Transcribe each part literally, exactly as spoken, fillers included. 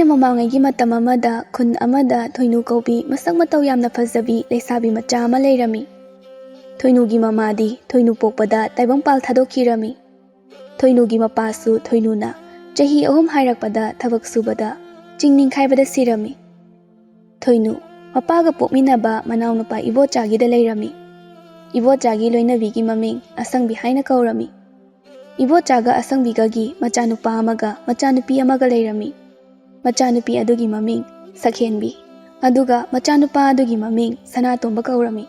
ꯃꯃꯥꯡꯉꯩꯒꯤ ꯃꯇꯝ ꯑꯃꯗ ꯈꯨꯟ ꯑꯃꯗ ꯊꯣꯏꯅꯨ ꯀꯧꯕꯤ ꯃꯁꯛ ꯃꯇꯧ ꯌꯥꯝꯅ ꯐꯖꯕꯤ ꯂꯩꯁꯥꯕꯤ ꯃꯆꯥ ꯑꯃ ꯂꯩꯔꯝꯃꯤ꯫ ꯊꯣꯏꯅꯨꯒꯤ ꯃꯃꯥꯗꯤ ꯊꯣꯏꯅꯨ ꯄꯣꯛꯄꯗ ꯇꯥꯏꯕꯪꯄꯥꯜ ꯊꯥꯗꯣꯛꯈꯤꯔꯝꯃꯤ꯫ ꯊꯣꯏꯅꯨꯒꯤ ꯃꯄꯥꯁꯨ ꯊꯣꯏꯅꯨꯅ ꯆꯍꯤ ꯑꯍꯨꯝ ꯍꯥꯏꯔꯛꯄꯗ ꯊꯕꯛ ꯁꯨꯕꯗ ꯆꯤꯡ ꯅꯤꯡꯈꯥꯏꯕꯗ ꯁꯤꯔꯝꯃꯤ꯫ ꯊꯣꯏꯅꯨ ꯃꯄꯥꯒ ꯄꯣꯛꯃꯤꯟꯅꯕ ꯃꯅꯥꯎꯅꯨꯄꯥ ꯏꯕꯣꯆꯥꯒꯤꯗ ꯂꯩꯔꯝꯃꯤ꯫ ꯏꯕꯣꯆꯥꯒꯤ ꯂꯣꯏꯅꯕꯤꯒꯤ ꯃꯃꯤꯡ ꯑꯁꯪꯕꯤ ꯍꯥꯏꯅ ꯀꯧꯔꯝꯃꯤ꯫ ꯏꯕꯣꯆꯥꯒ ꯑꯁꯪꯕꯤꯒꯒꯤ ꯃꯆꯥꯅꯨꯄꯥ ꯑꯃꯒ ꯃꯆꯥꯅꯨꯄꯤ ꯑꯃꯒ ꯂꯩꯔꯝꯃꯤ꯫ ꯃꯆꯥꯅꯨꯄꯤ ꯑꯗꯨꯒꯤ ꯃꯃꯤꯡ ꯁꯛꯍꯦꯟꯕꯤ, ꯑꯗꯨꯒ ꯃꯆꯥꯅꯨꯄꯥ ꯑꯗꯨꯒꯤ ꯃꯃꯤꯡ ꯁꯅꯥꯇꯣꯝꯕ ꯀꯧꯔꯝꯃꯤ꯫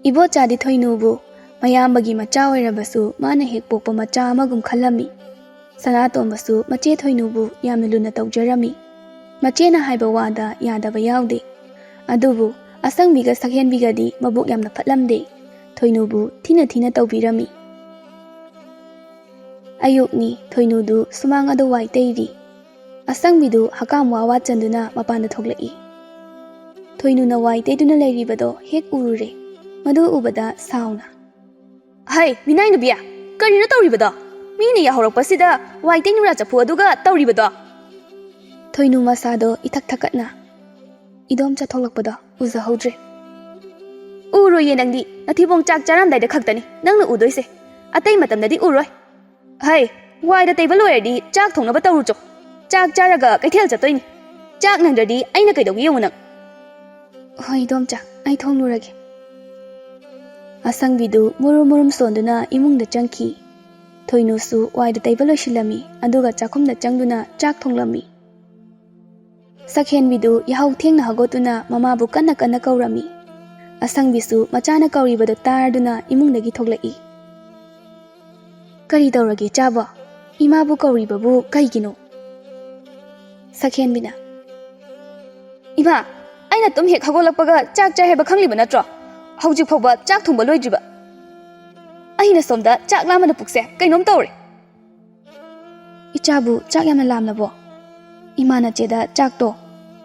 ꯏꯕꯣꯆꯥꯗꯤ ꯊꯣꯏꯅꯨꯕꯨ ꯃꯌꯥꯝꯕꯒꯤ ꯃꯆꯥ ꯑꯣꯏꯔꯕꯁꯨ ꯃꯥꯅ ꯍꯦꯛ ꯄꯣꯛꯄ ꯃꯆꯥ ꯑꯃꯒꯨꯝ ꯈꯜꯂꯝꯃꯤ꯫ ꯁꯅꯥꯇꯣꯝꯕꯁꯨ ꯃꯆꯦ ꯊꯣꯏꯅꯨꯕꯨ ꯌꯥꯝꯅ ꯂꯨꯅ ꯇꯧꯖꯔꯝꯃꯤ꯫ ꯃꯆꯦꯅ ꯍꯥꯏꯕ ꯋꯥꯗ ꯌꯥꯗꯕ ꯌꯥꯎꯗꯦ꯫ ꯑꯗꯨꯕꯨ ꯑꯁꯪꯕꯤꯒ ꯁꯛꯍꯦꯟꯕꯤꯒꯗꯤ ꯃꯕꯨꯛ ꯌꯥꯝꯅ ꯐꯠꯂꯝꯗꯦ꯫ ꯊꯣꯏꯅꯨꯕꯨ ꯊꯤꯅ ꯊꯤꯅ ꯇꯧꯕꯤꯔꯝꯃꯤ꯫ ꯑꯌꯨꯛꯅꯤ, ꯊꯣꯏꯅꯨꯗꯨ ꯁꯨꯃꯥꯡ ꯑꯗꯨ ꯋꯥꯏ ꯇꯩꯔꯤ꯫ ꯑꯁꯪꯕꯤꯗꯨ ꯍꯀꯥꯝ ꯋꯥ ꯋꯥ ꯆꯟꯗꯨꯅ ꯃꯄꯥꯟꯗ ꯊꯣꯛꯂꯛꯏ꯫ ꯊꯣꯏꯅꯨꯅ ꯋꯥꯏ ꯇꯩꯗꯨꯅ ꯂꯩꯔꯤꯕꯗꯣ ꯍꯦꯛ ꯎꯔꯨꯔꯦ꯫ ꯃꯗꯨ ꯎꯕꯗ ꯁꯥꯎꯅ, "ꯍꯩ, ꯃꯤꯅꯥꯏ ꯅꯨꯕꯤ! ꯀꯔꯤꯅꯣ ꯇꯧꯔꯤꯕꯗꯣ? ꯃꯤꯅ ꯌꯥꯍꯧꯔꯛꯄꯁꯤꯗ ꯋꯥꯏ ꯇꯩ ꯅꯨꯔꯥ ꯆꯐꯨ ꯑꯗꯨꯒ ꯇꯧꯔꯤꯕꯗꯣ?" ꯊꯣꯏꯅꯨ ꯃꯁꯥꯗꯣ ꯏꯊꯛ ꯊꯛꯀꯠꯅ, "ꯏꯗꯣꯝꯆꯥ ꯊꯣꯛꯂꯛꯄꯗꯣ ꯎꯖꯍꯧꯗ꯭ꯔꯦ꯫" "ꯎꯔꯣꯏꯌꯦ ꯅꯪꯗꯤ, ꯅꯊꯤꯕꯣꯡ ꯆꯥꯛ ꯆꯥꯔꯝꯗꯥꯏꯗ ꯈꯛꯇꯅꯤ ꯅꯪꯅ ꯎꯗꯣꯏꯁꯦ, ꯑꯇꯩ ꯃꯇꯝꯗꯗꯤ ꯎꯔꯣꯏ꯫ ꯍꯩ, ꯋꯥꯏꯗ ꯇꯩꯕ ꯂꯣꯏꯔꯗꯤ ꯆꯥꯛ ꯊꯣꯡꯅꯕ ꯇꯧꯔꯨꯆꯣ꯫ ꯆꯥꯛ ꯆꯥꯔꯒ ꯀꯩꯊꯦꯜ ꯆꯠꯇꯣꯏꯅꯤ꯫ ꯆꯥꯛ ꯅꯪꯗ꯭ꯔꯗꯤ ꯑꯩꯅ ꯀꯩꯗꯧꯒꯦ ꯌꯦꯡꯉꯨ ꯅꯪ꯫" "ꯍꯣꯏ ꯏꯗꯣꯝꯆꯥ, ꯑꯩ ꯊꯣꯡꯂꯨꯔꯒꯦ꯫" ꯑꯁꯪꯕꯤꯗꯨ ꯃꯨꯔꯨꯝ ꯃꯨꯔꯨꯝ ꯁꯣꯟꯗꯨꯅ ꯏꯃꯨꯡꯗ ꯆꯪꯈꯤ꯫ ꯊꯣꯏꯅꯨꯁꯨ ꯋꯥꯏꯗ ꯇꯩꯕ ꯂꯣꯏꯁꯤꯜꯂꯝꯃꯤ, ꯑꯗꯨꯒ ꯆꯥꯛꯈꯨꯝꯗ ꯆꯪꯗꯨꯅ ꯆꯥꯛ ꯊꯣꯡꯂꯝꯃꯤ꯫ ꯁꯛꯍꯦꯟꯕꯤꯗꯨ ꯌꯥꯍꯧ ꯊꯦꯡꯅ ꯍꯧꯒꯠꯇꯨꯅ ꯃꯃꯥꯕꯨ ꯀꯟꯅ ꯀꯟꯅ ꯀꯧꯔꯝꯃꯤ꯫ ꯑꯁꯪꯕꯤꯁꯨ ꯃꯆꯥꯅ ꯀꯧꯔꯤꯕꯗꯨ ꯇꯥꯔꯗꯨꯅ ꯏꯃꯨꯡꯗꯒꯤ ꯊꯣꯛꯂꯛꯏ꯫ "ꯀꯔꯤ ꯇꯧꯔꯒꯦ ꯏꯆꯥꯕꯣ? ꯏꯃꯥꯕꯨ ꯀꯧꯔꯤꯕꯕꯨ ꯀꯩꯒꯤꯅꯣ?" ꯁꯛꯍꯦꯟꯕꯤꯅ, "ꯏꯃꯥ, ꯑꯩꯅ ꯇꯨꯝ ꯍꯦꯛ ꯍꯧꯒꯠꯂꯛꯄꯒ ꯆꯥꯛ ꯆꯥꯏ ꯍꯥꯏꯕ ꯈꯪꯂꯤꯕ ꯅꯠꯇ꯭ꯔꯣ? ꯍꯧꯖꯤꯛ ꯐꯥꯎꯕ ꯆꯥꯛ ꯊꯣꯡꯕ ꯂꯣꯏꯗ꯭ꯔꯤꯕ꯫ ꯑꯩꯅ ꯁꯣꯝꯗ ꯆꯥꯛ ꯂꯥꯝꯕꯅ ꯄꯨꯛꯁꯦ ꯀꯩꯅꯣꯝ ꯇꯧꯔꯦ꯫" "ꯏꯆꯥꯕꯨ ꯆꯥꯛ ꯌꯥꯝꯅ ꯂꯥꯝꯂꯕꯣ? ꯏꯃꯥ ꯅꯆꯦꯗ ꯆꯥꯛꯇꯣ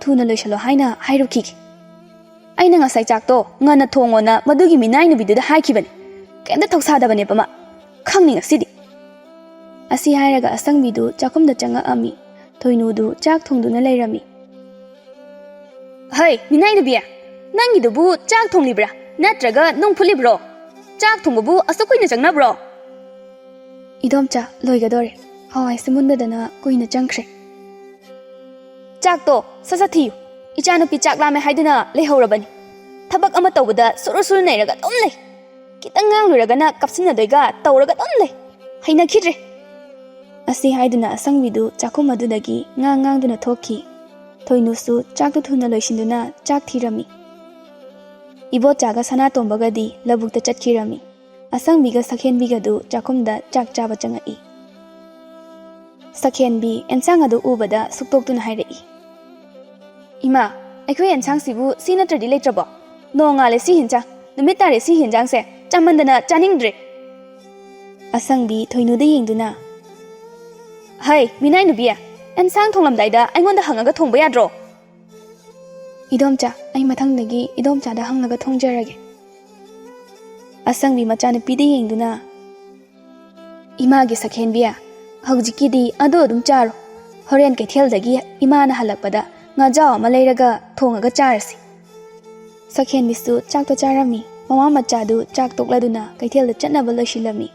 ꯊꯨꯅ ꯂꯣꯏꯁꯤꯜꯂꯣ ꯍꯥꯏꯅ ꯍꯥꯏꯔꯨꯈꯤꯒꯦ꯫ ꯑꯩꯅ ꯉꯁꯥꯏ ꯆꯥꯛꯇꯣ ꯉꯟꯅ ꯊꯣꯡꯉꯣꯅ ꯃꯗꯨꯒꯤ ꯃꯤꯅꯥꯏ ꯅꯨꯕꯤꯗꯨꯗ ꯍꯥꯏꯈꯤꯕꯅꯤ꯫ ꯀꯩꯝꯇ ꯊꯧꯁꯥꯗꯕꯅꯦꯕ ꯃꯥ꯫ ꯈꯪꯅꯤ ꯉꯁꯤꯗꯤ꯫" ꯑꯁꯤ ꯍꯥꯏꯔꯒ ꯑꯁꯪꯕꯤꯗꯨ ꯆꯥꯛꯈꯨꯝꯗ ꯆꯪꯉꯛꯑꯝꯃꯤ꯫ ꯊꯣꯏꯅꯨꯗꯨ ꯆꯥꯛ ꯊꯣꯡꯗꯨꯅ ꯂꯩꯔꯝꯃꯤ꯫ "ꯍꯩ, ꯃꯤꯅꯥꯏ ꯅꯨꯄꯤ, ꯅꯪꯒꯤꯗꯨꯕꯨ ꯆꯥꯛ ꯊꯣꯡꯂꯤꯕ꯭ꯔꯥ? ꯅꯠꯇ꯭ꯔꯒ ꯅꯨꯡ ꯐꯨꯠꯂꯤꯕ꯭ꯔꯣ? ꯆꯥꯛ ꯊꯣꯡꯕꯕꯨ ꯑꯁꯨꯛ ꯀꯨꯏꯅ ꯆꯪꯅꯕ꯭ꯔꯣ?" "ꯏꯗꯣꯝꯆꯥ, ꯂꯣꯏꯒꯗꯧꯔꯦ꯫ ꯍꯋꯥꯏꯁꯦ ꯃꯨꯟꯗꯗꯅ ꯀꯨꯏꯅ ꯆꯪꯈ꯭ꯔꯦ꯫" "ꯆꯥꯛꯇꯣ ꯁꯠ ꯁꯠ ꯊꯤꯌꯨ꯫ ꯏꯆꯥꯅꯨꯄꯤ ꯆꯥꯛ ꯂꯥꯝꯃꯦ ꯍꯥꯏꯗꯨꯅ ꯂꯩꯍꯧꯔꯕꯅꯤ꯫ ꯊꯕꯛ ꯑꯃ ꯇꯧꯕꯗ ꯁꯨꯔꯨ ꯁꯨꯔꯨ ꯅꯩꯔꯒ ꯑꯗꯨꯝ ꯂꯩ꯫ ꯈꯤꯇꯪ ꯉꯥꯡꯂꯨꯔꯒꯅ ꯀꯥꯞꯁꯤꯟꯅꯗꯣꯏꯒ ꯇꯧꯔꯒ ꯑꯗꯨꯝ ꯂꯩ꯫ ꯍꯩꯅꯈꯤꯗ꯭ꯔꯦ꯫" ꯑꯁꯤ ꯍꯥꯏꯗꯨꯅ ꯑꯁꯪꯕꯤꯗꯨ ꯆꯥꯛꯈꯨꯝ ꯑꯗꯨꯗꯒꯤ ꯉꯥꯡ ꯉꯥꯡꯗꯨꯅ ꯊꯣꯛꯈꯤ꯫ ꯊꯣꯏꯅꯨꯁꯨ ꯆꯥꯛꯇꯨ ꯊꯨꯅ ꯂꯣꯏꯁꯤꯟꯗꯨꯅ ꯆꯥꯛ ꯊꯤꯔꯝꯃꯤ꯫ ꯏꯕꯣꯆꯥꯒ ꯁꯅꯥꯇꯣꯝꯕꯒꯗꯤ ꯂꯧꯕꯨꯛꯇ ꯆꯠꯈꯤꯔꯝꯃꯤ꯫ ꯑꯁꯪꯕꯤꯒ ꯁꯛꯍꯦꯟꯕꯤꯒꯗꯨ ꯆꯥꯛꯈꯨꯝꯗ ꯆꯥꯛ ꯆꯥꯕ ꯆꯪꯉꯛꯏ꯫ ꯁꯛꯍꯦꯟꯕꯤ ꯑꯦꯟꯁꯥꯡ ꯑꯗꯨ ꯎꯕꯗ ꯁꯨꯛꯇꯣꯛꯇꯨꯅ ꯍꯥꯏꯔꯛꯏ, "ꯏꯃꯥ, ꯑꯩꯈꯣꯏ ꯑꯦꯟꯁꯥꯡꯁꯤꯕꯨ ꯁꯤ ꯅꯠꯇ꯭ꯔꯗꯤ ꯂꯩꯇ꯭ꯔꯕꯣ? ꯅꯣꯡꯉꯥꯜꯂꯦ ꯁꯤ ꯍꯦꯟꯖꯥꯡ, ꯅꯨꯃꯤꯠ ꯇꯥꯔꯦ ꯁꯤ ꯍꯦꯟꯖꯥꯡꯁꯦ, ꯆꯥꯃꯟꯗꯅ ꯆꯥꯅꯤꯡꯗ꯭ꯔꯦ꯫" ꯑꯁꯪꯕꯤ ꯊꯣꯏꯅꯨꯗ ꯌꯦꯡꯗꯨꯅ, "ꯍꯩ, ꯃꯤꯅꯥꯏ ꯅꯨꯄꯤ, ꯑꯦꯟꯁꯥꯡ ꯊꯣꯡꯂꯝꯗꯥꯏꯗ ꯑꯩꯉꯣꯟꯗ ꯍꯪꯉꯒ ꯊꯣꯡꯕ ꯌꯥꯗ꯭ꯔꯣ?" "ꯏꯗꯣꯝꯆꯥ, ꯑꯩ ꯃꯊꯪꯗꯒꯤ ꯏꯗꯣꯝꯆꯥꯗ ꯍꯪꯂꯒ ꯊꯣꯡꯖꯔꯒꯦ꯫" ꯑꯁꯪꯕꯤ ꯃꯆꯥꯅꯨꯄꯤꯗ ꯌꯦꯡꯗꯨꯅ, "ꯏꯃꯥꯒꯤ ꯁꯛꯍꯦꯟꯕꯤ, ꯍꯧꯖꯤꯛꯀꯤꯗꯤ ꯑꯗꯨ ꯑꯗꯨꯝ ꯆꯥꯔꯣ꯫ ꯍꯣꯔꯦꯟ ꯀꯩꯊꯦꯜꯗꯒꯤ ꯏꯃꯥꯅ ꯍꯜꯂꯛꯄꯗ ꯉꯥꯖꯥꯎ ꯑꯃ ꯂꯩꯔꯒ ꯊꯣꯡꯉꯒ ꯆꯥꯔꯁꯤ꯫" ꯁꯛꯍꯦꯟꯕꯤꯁꯨ ꯆꯥꯛꯇꯣ ꯆꯥꯔꯝꯃꯤ꯫ ꯃꯃꯥ ꯃꯆꯥꯗꯨ ꯆꯥꯛ ꯇꯣꯛꯂꯗꯨꯅ ꯀꯩꯊꯦꯜꯗ ꯆꯠꯅꯕ ꯂꯣꯏꯁꯤꯜꯂꯝꯃꯤ꯫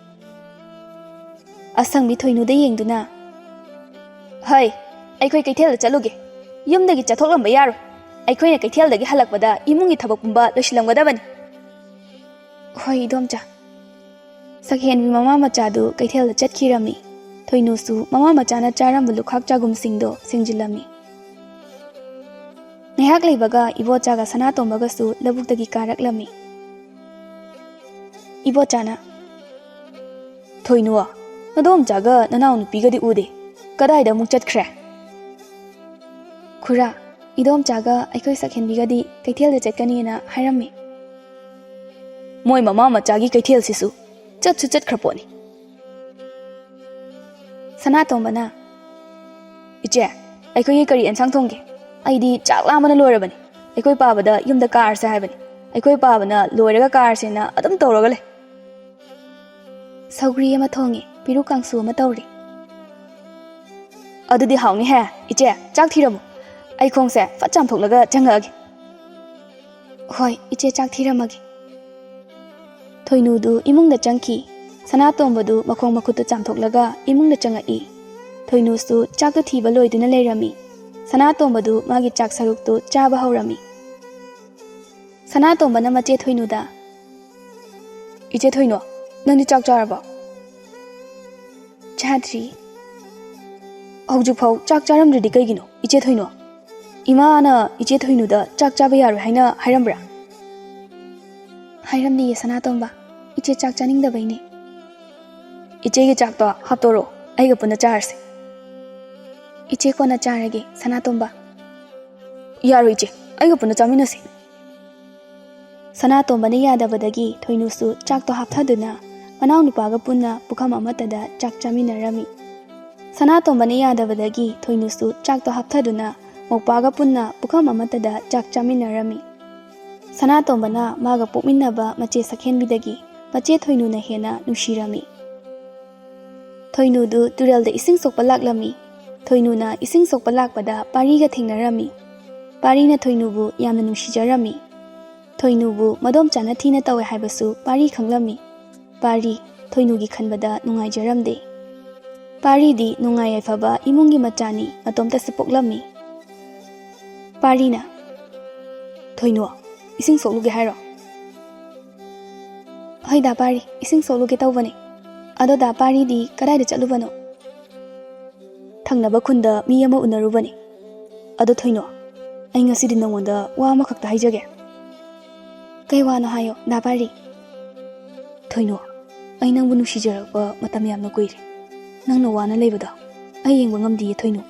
ꯑꯁꯪꯕꯤ ꯊꯣꯏꯅꯨꯗ ꯌꯦꯡꯗꯨꯅ, "ꯍꯩ, ꯑꯩꯈꯣꯏ ꯀꯩꯊꯦꯜꯗ ꯆꯠꯂꯨꯒꯦ꯫ ꯌꯨꯝꯗꯒꯤ ꯆꯠꯊꯣꯛꯂꯝꯕ ꯌꯥꯔꯣꯏ꯫ ꯑꯩꯈꯣꯏꯅ ꯀꯩꯊꯦꯜꯗꯒꯤ ꯍꯜꯂꯛꯄꯗ ꯏꯃꯨꯡꯒꯤ ꯊꯕꯛ ꯄꯨꯝꯕ ꯂꯣꯏꯁꯤꯜꯂꯝꯒꯗꯕꯅꯤ꯫" "ꯍꯣꯏ, ꯏꯗꯣꯝꯆꯥ꯫" ꯁꯛꯍꯦꯟꯕꯤ ꯃꯃꯥ ꯃꯆꯥꯗꯨ ꯀꯩꯊꯦꯜꯗ ꯆꯠꯈꯤꯔꯝꯃꯤ꯫ ꯊꯣꯏꯅꯨꯁꯨ ꯃꯃꯥ ꯃꯆꯥꯅ ꯆꯥꯔꯝꯕ ꯂꯨꯈꯥꯛ ꯆꯥꯒꯨꯝꯁꯤꯡꯗꯣ ꯁꯦꯡꯖꯤꯜꯂꯝꯃꯤ꯫ ꯉꯥꯏꯍꯥꯛ ꯂꯩꯕꯒ ꯏꯕꯣꯆꯥꯒ ꯁꯅꯥꯇꯣꯝꯕꯒꯁꯨ ꯂꯧꯕꯨꯛꯇꯒꯤ ꯀꯥꯔꯛꯂꯝꯃꯤ꯫ ꯏꯕꯣꯆꯥꯅ, "ꯊꯣꯏꯅꯨ, ꯅꯗꯣꯝꯆꯥꯒ ꯅꯅꯥꯎꯅꯨꯄꯤꯒꯗꯤ ꯎꯗꯦ꯫ ꯀꯗꯥꯏꯗ ꯑꯃꯨꯛ ꯆꯠꯈ꯭ꯔꯦ?" "ꯈꯨꯔꯥ, ꯏꯗꯣꯝꯆꯥꯒ ꯑꯩꯈꯣꯏ ꯁꯛꯍꯦꯟꯕꯤꯒꯗꯤ ꯀꯩꯊꯦꯜꯗ ꯆꯠꯀꯅꯤꯅ ꯍꯥꯏꯔꯝꯃꯤ꯫" "ꯃꯣꯏ ꯃꯃꯥ ꯃꯆꯥꯒꯤ ꯀꯩꯊꯦꯜꯁꯤꯁꯨ ꯆꯠꯁꯨ ꯆꯠꯈ꯭ꯔ ꯄꯣꯠꯅꯤ꯫" ꯁꯅꯥꯇꯣꯝꯕꯅ, "ꯏꯆꯦ, ꯑꯩꯈꯣꯏꯒꯤ ꯀꯔꯤ ꯑꯦꯟꯁꯥꯡ ꯊꯣꯡꯒꯦ? ꯑꯩꯗꯤ ꯆꯥꯛ ꯂꯥꯝꯕꯅ ꯂꯣꯏꯔꯕꯅꯤ꯫ ꯑꯩꯈꯣꯏ ꯄꯥꯕꯗ ꯌꯨꯝꯗ ꯀꯥꯔꯁꯦ ꯍꯥꯏꯕꯅꯤ꯫ ꯑꯩꯈꯣꯏ ꯄꯥꯕꯅ ꯂꯣꯏꯔꯒ ꯀꯥꯔꯁꯦꯅ ꯑꯗꯨꯝ ꯇꯧꯔꯒ ꯂꯩ꯫" "ꯁꯧꯒ꯭ꯔꯤ ꯑꯃ ꯊꯣꯡꯉꯦ, ꯄꯦꯔꯨꯛ ꯀꯥꯡꯁꯨ ꯑꯃ ꯇꯧꯔꯦ꯫" ꯑꯗꯨꯗꯤ ꯍꯥꯎꯅꯤꯍꯦ꯫ ꯏꯆꯦ, ꯆꯥꯛ ꯊꯤꯔꯝꯃꯨ꯫ ꯑꯩ ꯈꯣꯡꯁꯦ ꯐꯠ ꯆꯥꯝꯊꯣꯛꯂꯒ ꯆꯪꯉꯛꯑꯒꯦ꯫ ꯍꯣꯏ, ꯏꯆꯦ, ꯆꯥꯛ ꯊꯤꯔꯝꯃꯒꯦ꯫ ꯊꯣꯏꯅꯨꯗꯨ ꯏꯃꯨꯡꯗ ꯆꯪꯈꯤ꯫ ꯁꯅꯥꯇꯣꯝꯕꯗꯨ ꯃꯈꯣꯡ ꯃꯈꯨꯠꯇꯨ ꯆꯥꯝꯊꯣꯛꯂꯒ ꯏꯃꯨꯡꯗ ꯆꯪꯉꯛꯏ꯫ ꯊꯣꯏꯅꯨꯁꯨ ꯆꯥꯛꯇꯨ ꯊꯤꯕ ꯂꯣꯏꯗꯨꯅ ꯂꯩꯔꯝꯃꯤ꯫ ꯁꯅꯥꯇꯣꯝꯕꯗꯨ ꯃꯥꯒꯤ ꯆꯥꯛ ꯁꯔꯨꯛꯇꯨ ꯆꯥꯕ ꯍꯧꯔꯝꯃꯤ꯫ ꯁꯅꯥꯇꯣꯝꯕꯅ ꯃꯆꯦ ꯊꯣꯏꯅꯨꯗ, "ꯏꯆꯦ ꯊꯣꯏꯅꯨ, ꯅꯪꯗꯤ ꯆꯥꯛ ꯆꯥꯔꯕꯣ?" "ꯆꯥꯗ꯭ꯔꯤ꯫" "ꯍꯧꯖꯤꯛꯐꯥꯎ ꯆꯥꯛ ꯆꯥꯔꯝꯗ꯭ꯔꯗꯤ ꯀꯩꯒꯤꯅꯣ, ꯏꯆꯦ ꯊꯣꯏꯅꯨ? ꯏꯃꯥꯅ ꯏꯆꯦ ꯊꯣꯏꯅꯨꯗ ꯆꯥꯛ ꯆꯥꯕ ꯌꯥꯔꯣꯏ ꯍꯥꯏꯅ ꯍꯥꯏꯔꯝꯕ꯭ꯔꯥ?" "ꯍꯥꯏꯔꯝꯗꯤꯌꯦ ꯁꯅꯥꯇꯣꯝꯕ, ꯏꯆꯦ ꯆꯥꯛ ꯆꯥꯅꯤꯡꯗꯕꯩꯅꯦ꯫" "ꯏꯆꯦꯒꯤ ꯆꯥꯛꯇꯣ ꯍꯥꯞꯇꯣꯔꯛꯑꯣ, ꯑꯩꯒ ꯄꯨꯟꯅ ꯆꯥꯔꯁꯦ꯫" "ꯏꯆꯦ ꯀꯣꯟꯅ ꯆꯥꯔꯒꯦ ꯁꯅꯥꯇꯣꯝꯕ꯫" "ꯌꯥꯔꯣꯏ ꯏꯆꯦ, ꯑꯩꯒ ꯄꯨꯟꯅ ꯆꯥꯃꯤꯟꯅꯁꯤ꯫" ꯁꯅꯥꯇꯣꯝꯕꯅ ꯌꯥꯗꯕꯗꯒꯤ ꯊꯣꯏꯅꯨꯁꯨ ꯆꯥꯛꯇꯣ ꯍꯥꯞꯊꯗꯨꯅ ꯃꯅꯥꯎꯅꯨꯄꯥꯒ ꯄꯨꯟꯅ ꯄꯨꯈꯝ ꯑꯃꯠꯇꯗ ꯆꯥꯛ ꯆꯥꯃꯤꯟꯅꯔꯝꯃꯤ꯫ ꯁꯅꯥꯇꯣꯝꯕꯅ ꯌꯥꯗꯕꯗꯒꯤ ꯊꯣꯏꯅꯨꯁꯨ ꯆꯥꯛꯇꯣ ꯍꯥꯞꯊꯗꯨꯅ ꯃꯧꯄꯥꯒ ꯄꯨꯟꯅ ꯄꯨꯈꯝ ꯑꯃꯠꯇꯗ ꯆꯥꯛ ꯆꯥꯃꯤꯟꯅꯔꯝꯃꯤ꯫ ꯁꯅꯥꯇꯣꯝꯕꯅ ꯃꯥꯒ ꯄꯣꯛꯃꯤꯟꯅꯕ ꯃꯆꯦ ꯁꯛꯍꯦꯟꯕꯤꯗꯒꯤ ꯃꯆꯦ ꯊꯣꯏꯅꯨꯅ ꯍꯦꯟꯅ ꯅꯨꯡꯁꯤꯔꯝꯃꯤ꯫ ꯊꯣꯏꯅꯨꯗꯨ ꯇꯨꯔꯦꯜꯗ ꯏꯁꯤꯡ ꯁꯣꯛꯄ ꯂꯥꯛꯂꯝꯃꯤ꯫ ꯊꯣꯏꯅꯨꯅ ꯏꯁꯤꯡ ꯁꯣꯛꯄ ꯂꯥꯛꯄꯗ ꯄꯥꯔꯤꯒ ꯊꯦꯡꯅꯔꯝꯃꯤ꯫ ꯄꯥꯔꯤꯅ ꯊꯣꯏꯅꯨꯕꯨ ꯌꯥꯝꯅ ꯅꯨꯡꯁꯤꯖꯔꯝꯃꯤ꯫ ꯊꯣꯏꯅꯨꯕꯨ ꯃꯗꯣꯝꯆꯥꯅ ꯊꯤꯅ ꯇꯧꯋꯦ ꯍꯥꯏꯕꯁꯨ ꯄꯥꯔꯤ ꯈꯪꯂꯝꯃꯤ꯫ ꯄꯥꯔꯤ ꯊꯣꯏꯅꯨꯒꯤ ꯈꯟꯕꯗ ꯅꯨꯡꯉꯥꯏꯖꯔꯝꯗꯦ꯫ ꯄꯥꯔꯤꯗꯤ ꯅꯨꯡꯉꯥꯏ ꯌꯥꯏꯐꯕ ꯏꯃꯨꯡꯒꯤ ꯃꯆꯥꯅꯤ, ꯃꯇꯣꯝꯇꯁꯨ ꯄꯣꯛꯂꯝꯃꯤ꯫ ꯄꯥꯔꯤꯅ, "ꯊꯣꯏꯅꯨ, ꯏꯁꯤꯡ ꯁꯣꯛꯂꯨꯒꯦ ꯍꯥꯏꯔꯣ?" "ꯍꯣꯏ ꯗꯥ ꯄꯥꯔꯤ, ꯏꯁꯤꯡ ꯁꯣꯛꯂꯨꯒꯦ ꯇꯧꯕꯅꯦ꯫ ꯑꯗꯣ ꯗꯥ ꯄꯥꯔꯤꯗꯤ ꯀꯗꯥꯏꯗ ꯆꯠꯂꯨꯕꯅꯣ?" "ꯊꯪꯅꯕ ꯈꯨꯟꯗ ꯃꯤ ꯑꯃ ꯎꯅꯔꯨꯕꯅꯤ꯫ ꯑꯗꯣ ꯊꯣꯏꯅꯣ, ꯑꯩ ꯉꯁꯤꯗꯤ ꯅꯉꯣꯟꯗ ꯋꯥ ꯑꯃꯈꯛꯇ ꯍꯥꯏꯖꯒꯦ꯫" "ꯀꯩ ꯋꯥꯅꯣ ꯍꯥꯏꯌꯣ ꯗꯥ ꯄꯥꯔꯤ꯫" "ꯊꯣꯏꯅꯣ, ꯑꯩ ꯅꯪꯕꯨ ꯅꯨꯡꯁꯤꯖꯔꯛꯄ ꯃꯇꯝ ꯌꯥꯝꯅ ꯀꯨꯏꯔꯦ꯫ ꯅꯪꯅ ꯋꯥꯅ ꯂꯩꯕꯗꯣ ꯑꯩ ꯌꯦꯡꯕ ꯉꯝꯗꯤꯌꯦ ꯊꯣꯏꯅꯣ꯫"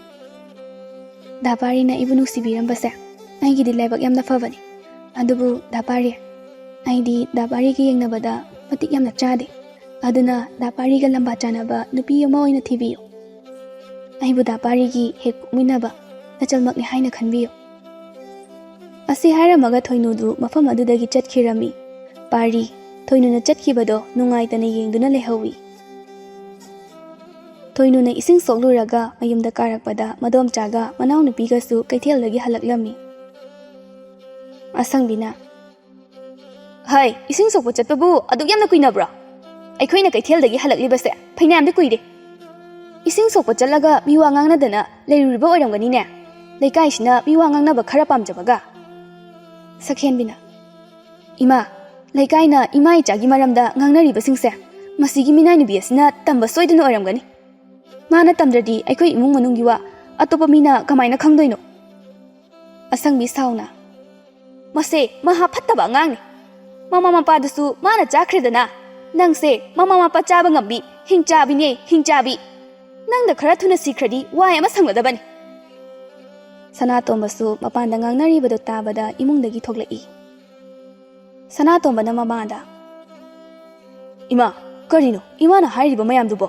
"ꯗꯥ ꯄꯥꯔꯤꯅ ꯑꯩꯕꯨ ꯅꯨꯡꯁꯤꯕꯤꯔꯝꯕꯁꯦ ꯑꯩꯒꯤꯗꯤ ꯂꯥꯏꯕꯛ ꯌꯥꯝꯅ ꯐꯕꯅꯤ꯫ ꯑꯗꯨꯕꯨ ꯗꯥ ꯄꯥꯔꯤ, ꯑꯩꯗꯤ ꯗꯥ ꯄꯥꯔꯤꯒ ꯌꯦꯡꯅꯕꯗ ꯃꯇꯤꯛ ꯌꯥꯝꯅ ꯆꯥꯗꯦ꯫ ꯑꯗꯨꯅ ꯗꯥ ꯄꯥꯔꯤꯒ ꯂꯝꯕꯥ ꯆꯥꯅꯕ ꯅꯨꯄꯤ ꯑꯃ ꯑꯣꯏꯅ ꯊꯤꯕꯤꯌꯨ꯫ ꯑꯩꯕꯨ ꯗꯥ ꯄꯥꯔꯤꯒꯤ ꯍꯦꯛ ꯄꯣꯛꯃꯤꯟꯅꯕ ꯅꯆꯜꯃꯛꯅꯤ ꯍꯥꯏꯅ ꯈꯟꯕꯤꯌꯨ꯫" ꯑꯁꯤ ꯍꯥꯏꯔꯝꯃꯒ ꯊꯣꯏꯅꯨꯗꯨ ꯃꯐꯝ ꯑꯗꯨꯗꯒꯤ ꯆꯠꯈꯤꯔꯝꯃꯤ꯫ ꯄꯥꯔꯤ, ꯊꯣꯏꯅꯨꯅ ꯆꯠꯈꯤꯕꯗꯣ ꯅꯨꯡꯉꯥꯏꯇꯅ ꯌꯦꯡꯗꯨꯅ ꯂꯩꯍꯧꯏ꯫ ꯊꯣꯏꯅꯨꯅ ꯏꯁꯤꯡ ꯁꯣꯛꯂꯨꯔꯒ ꯃꯌꯨꯝꯗ ꯀꯥꯔꯛꯄꯗ ꯃꯗꯣꯝꯆꯥꯒ ꯃꯅꯥꯎꯅꯨꯄꯤꯒꯁꯨ ꯀꯩꯊꯦꯜꯗꯒꯤ ꯍꯜꯂꯛꯂꯝꯃꯤ꯫ ꯑꯁꯪꯕꯤꯅ, "ꯍꯩ, ꯏꯁꯤꯡ ꯁꯣꯛꯄ ꯆꯠꯄꯕꯨ ꯑꯗꯨꯛ ꯌꯥꯝꯅ ꯀꯨꯏꯅꯕ꯭ꯔꯣ? ꯑꯩꯈꯣꯏꯅ ꯀꯩꯊꯦꯜꯗꯒꯤ ꯍꯜꯂꯛꯂꯤꯕꯁꯦ ꯐꯩꯅꯥꯝꯗꯤ ꯀꯨꯏꯔꯦ꯫ ꯏꯁꯤꯡ ꯁꯣꯛꯄ ꯆꯠꯂꯒ ꯃꯤꯋꯥ ꯉꯥꯡꯅꯗꯅ ꯂꯩꯔꯨꯔꯤꯕ ꯑꯣꯏꯔꯝꯒꯅꯤꯅꯦ꯫ ꯂꯩꯀꯥꯏꯁꯤꯅ ꯃꯤꯋꯥ ꯉꯥꯡꯅꯕ ꯈꯔ ꯄꯥꯝꯖꯕꯒ꯫" ꯁꯛꯍꯦꯟꯕꯤꯅ, "ꯏꯃꯥ, ꯂꯩꯀꯥꯏꯅ ꯏꯃꯥ ꯏꯆꯥꯒꯤ ꯃꯔꯝꯗ ꯉꯥꯡꯅꯔꯤꯕꯁꯤꯡꯁꯦ ꯃꯁꯤꯒꯤ ꯃꯤꯅꯥꯏ ꯅꯨꯄꯤ ꯑꯁꯤꯅ ꯇꯝꯕ ꯁꯣꯏꯗꯅ ꯑꯣꯏꯔꯝꯒꯅꯤ꯫ ꯃꯥꯅ ꯇꯝꯗ꯭ꯔꯗꯤ ꯑꯩꯈꯣꯏ ꯏꯃꯨꯡ ꯃꯅꯨꯡꯒꯤ ꯋꯥ ꯑꯇꯣꯞꯄ ꯃꯤꯅ ꯀꯃꯥꯏꯅ ꯈꯪꯗꯣꯏꯅꯣ?" ꯑꯁꯪꯕꯤ ꯁꯥꯎꯅ, "ꯃꯁꯦ ꯃꯍꯥ ꯐꯠꯇꯕ ꯑꯉꯥꯡꯅꯤ꯫ ꯃꯃꯥ ꯃꯄꯥꯗꯨꯁꯨ ꯃꯥꯅ ꯆꯥꯈ꯭ꯔꯦꯗꯅ꯫ ꯅꯪꯁꯦ ꯃꯃꯥ ꯃꯄꯥ ꯆꯥꯕ ꯉꯝꯕꯤ ꯍꯤꯡꯆꯥꯕꯤꯅꯦ, ꯍꯤꯡꯆꯥꯕꯤ꯫ ꯅꯪꯗ ꯈꯔ ꯊꯨꯅ ꯁꯤꯈ꯭ꯔꯗꯤ ꯋꯥꯏ ꯑꯃ ꯁꯪꯂꯗꯕꯅꯤ꯫" ꯁꯅꯥꯇꯣꯝꯕꯁꯨ ꯃꯄꯥꯟꯗ ꯉꯥꯡꯅꯔꯤꯕꯗꯨ ꯇꯥꯕꯗ ꯏꯃꯨꯡꯗꯒꯤ ꯊꯣꯛꯂꯛꯏ꯫ ꯁꯅꯥꯇꯣꯝꯕꯅ ꯃꯃꯥꯗ, "ꯏꯃꯥ, ꯀꯔꯤꯅꯣ ꯏꯃꯥꯅ ꯍꯥꯏꯔꯤꯕ ꯃꯌꯥꯝꯗꯨꯕꯣ?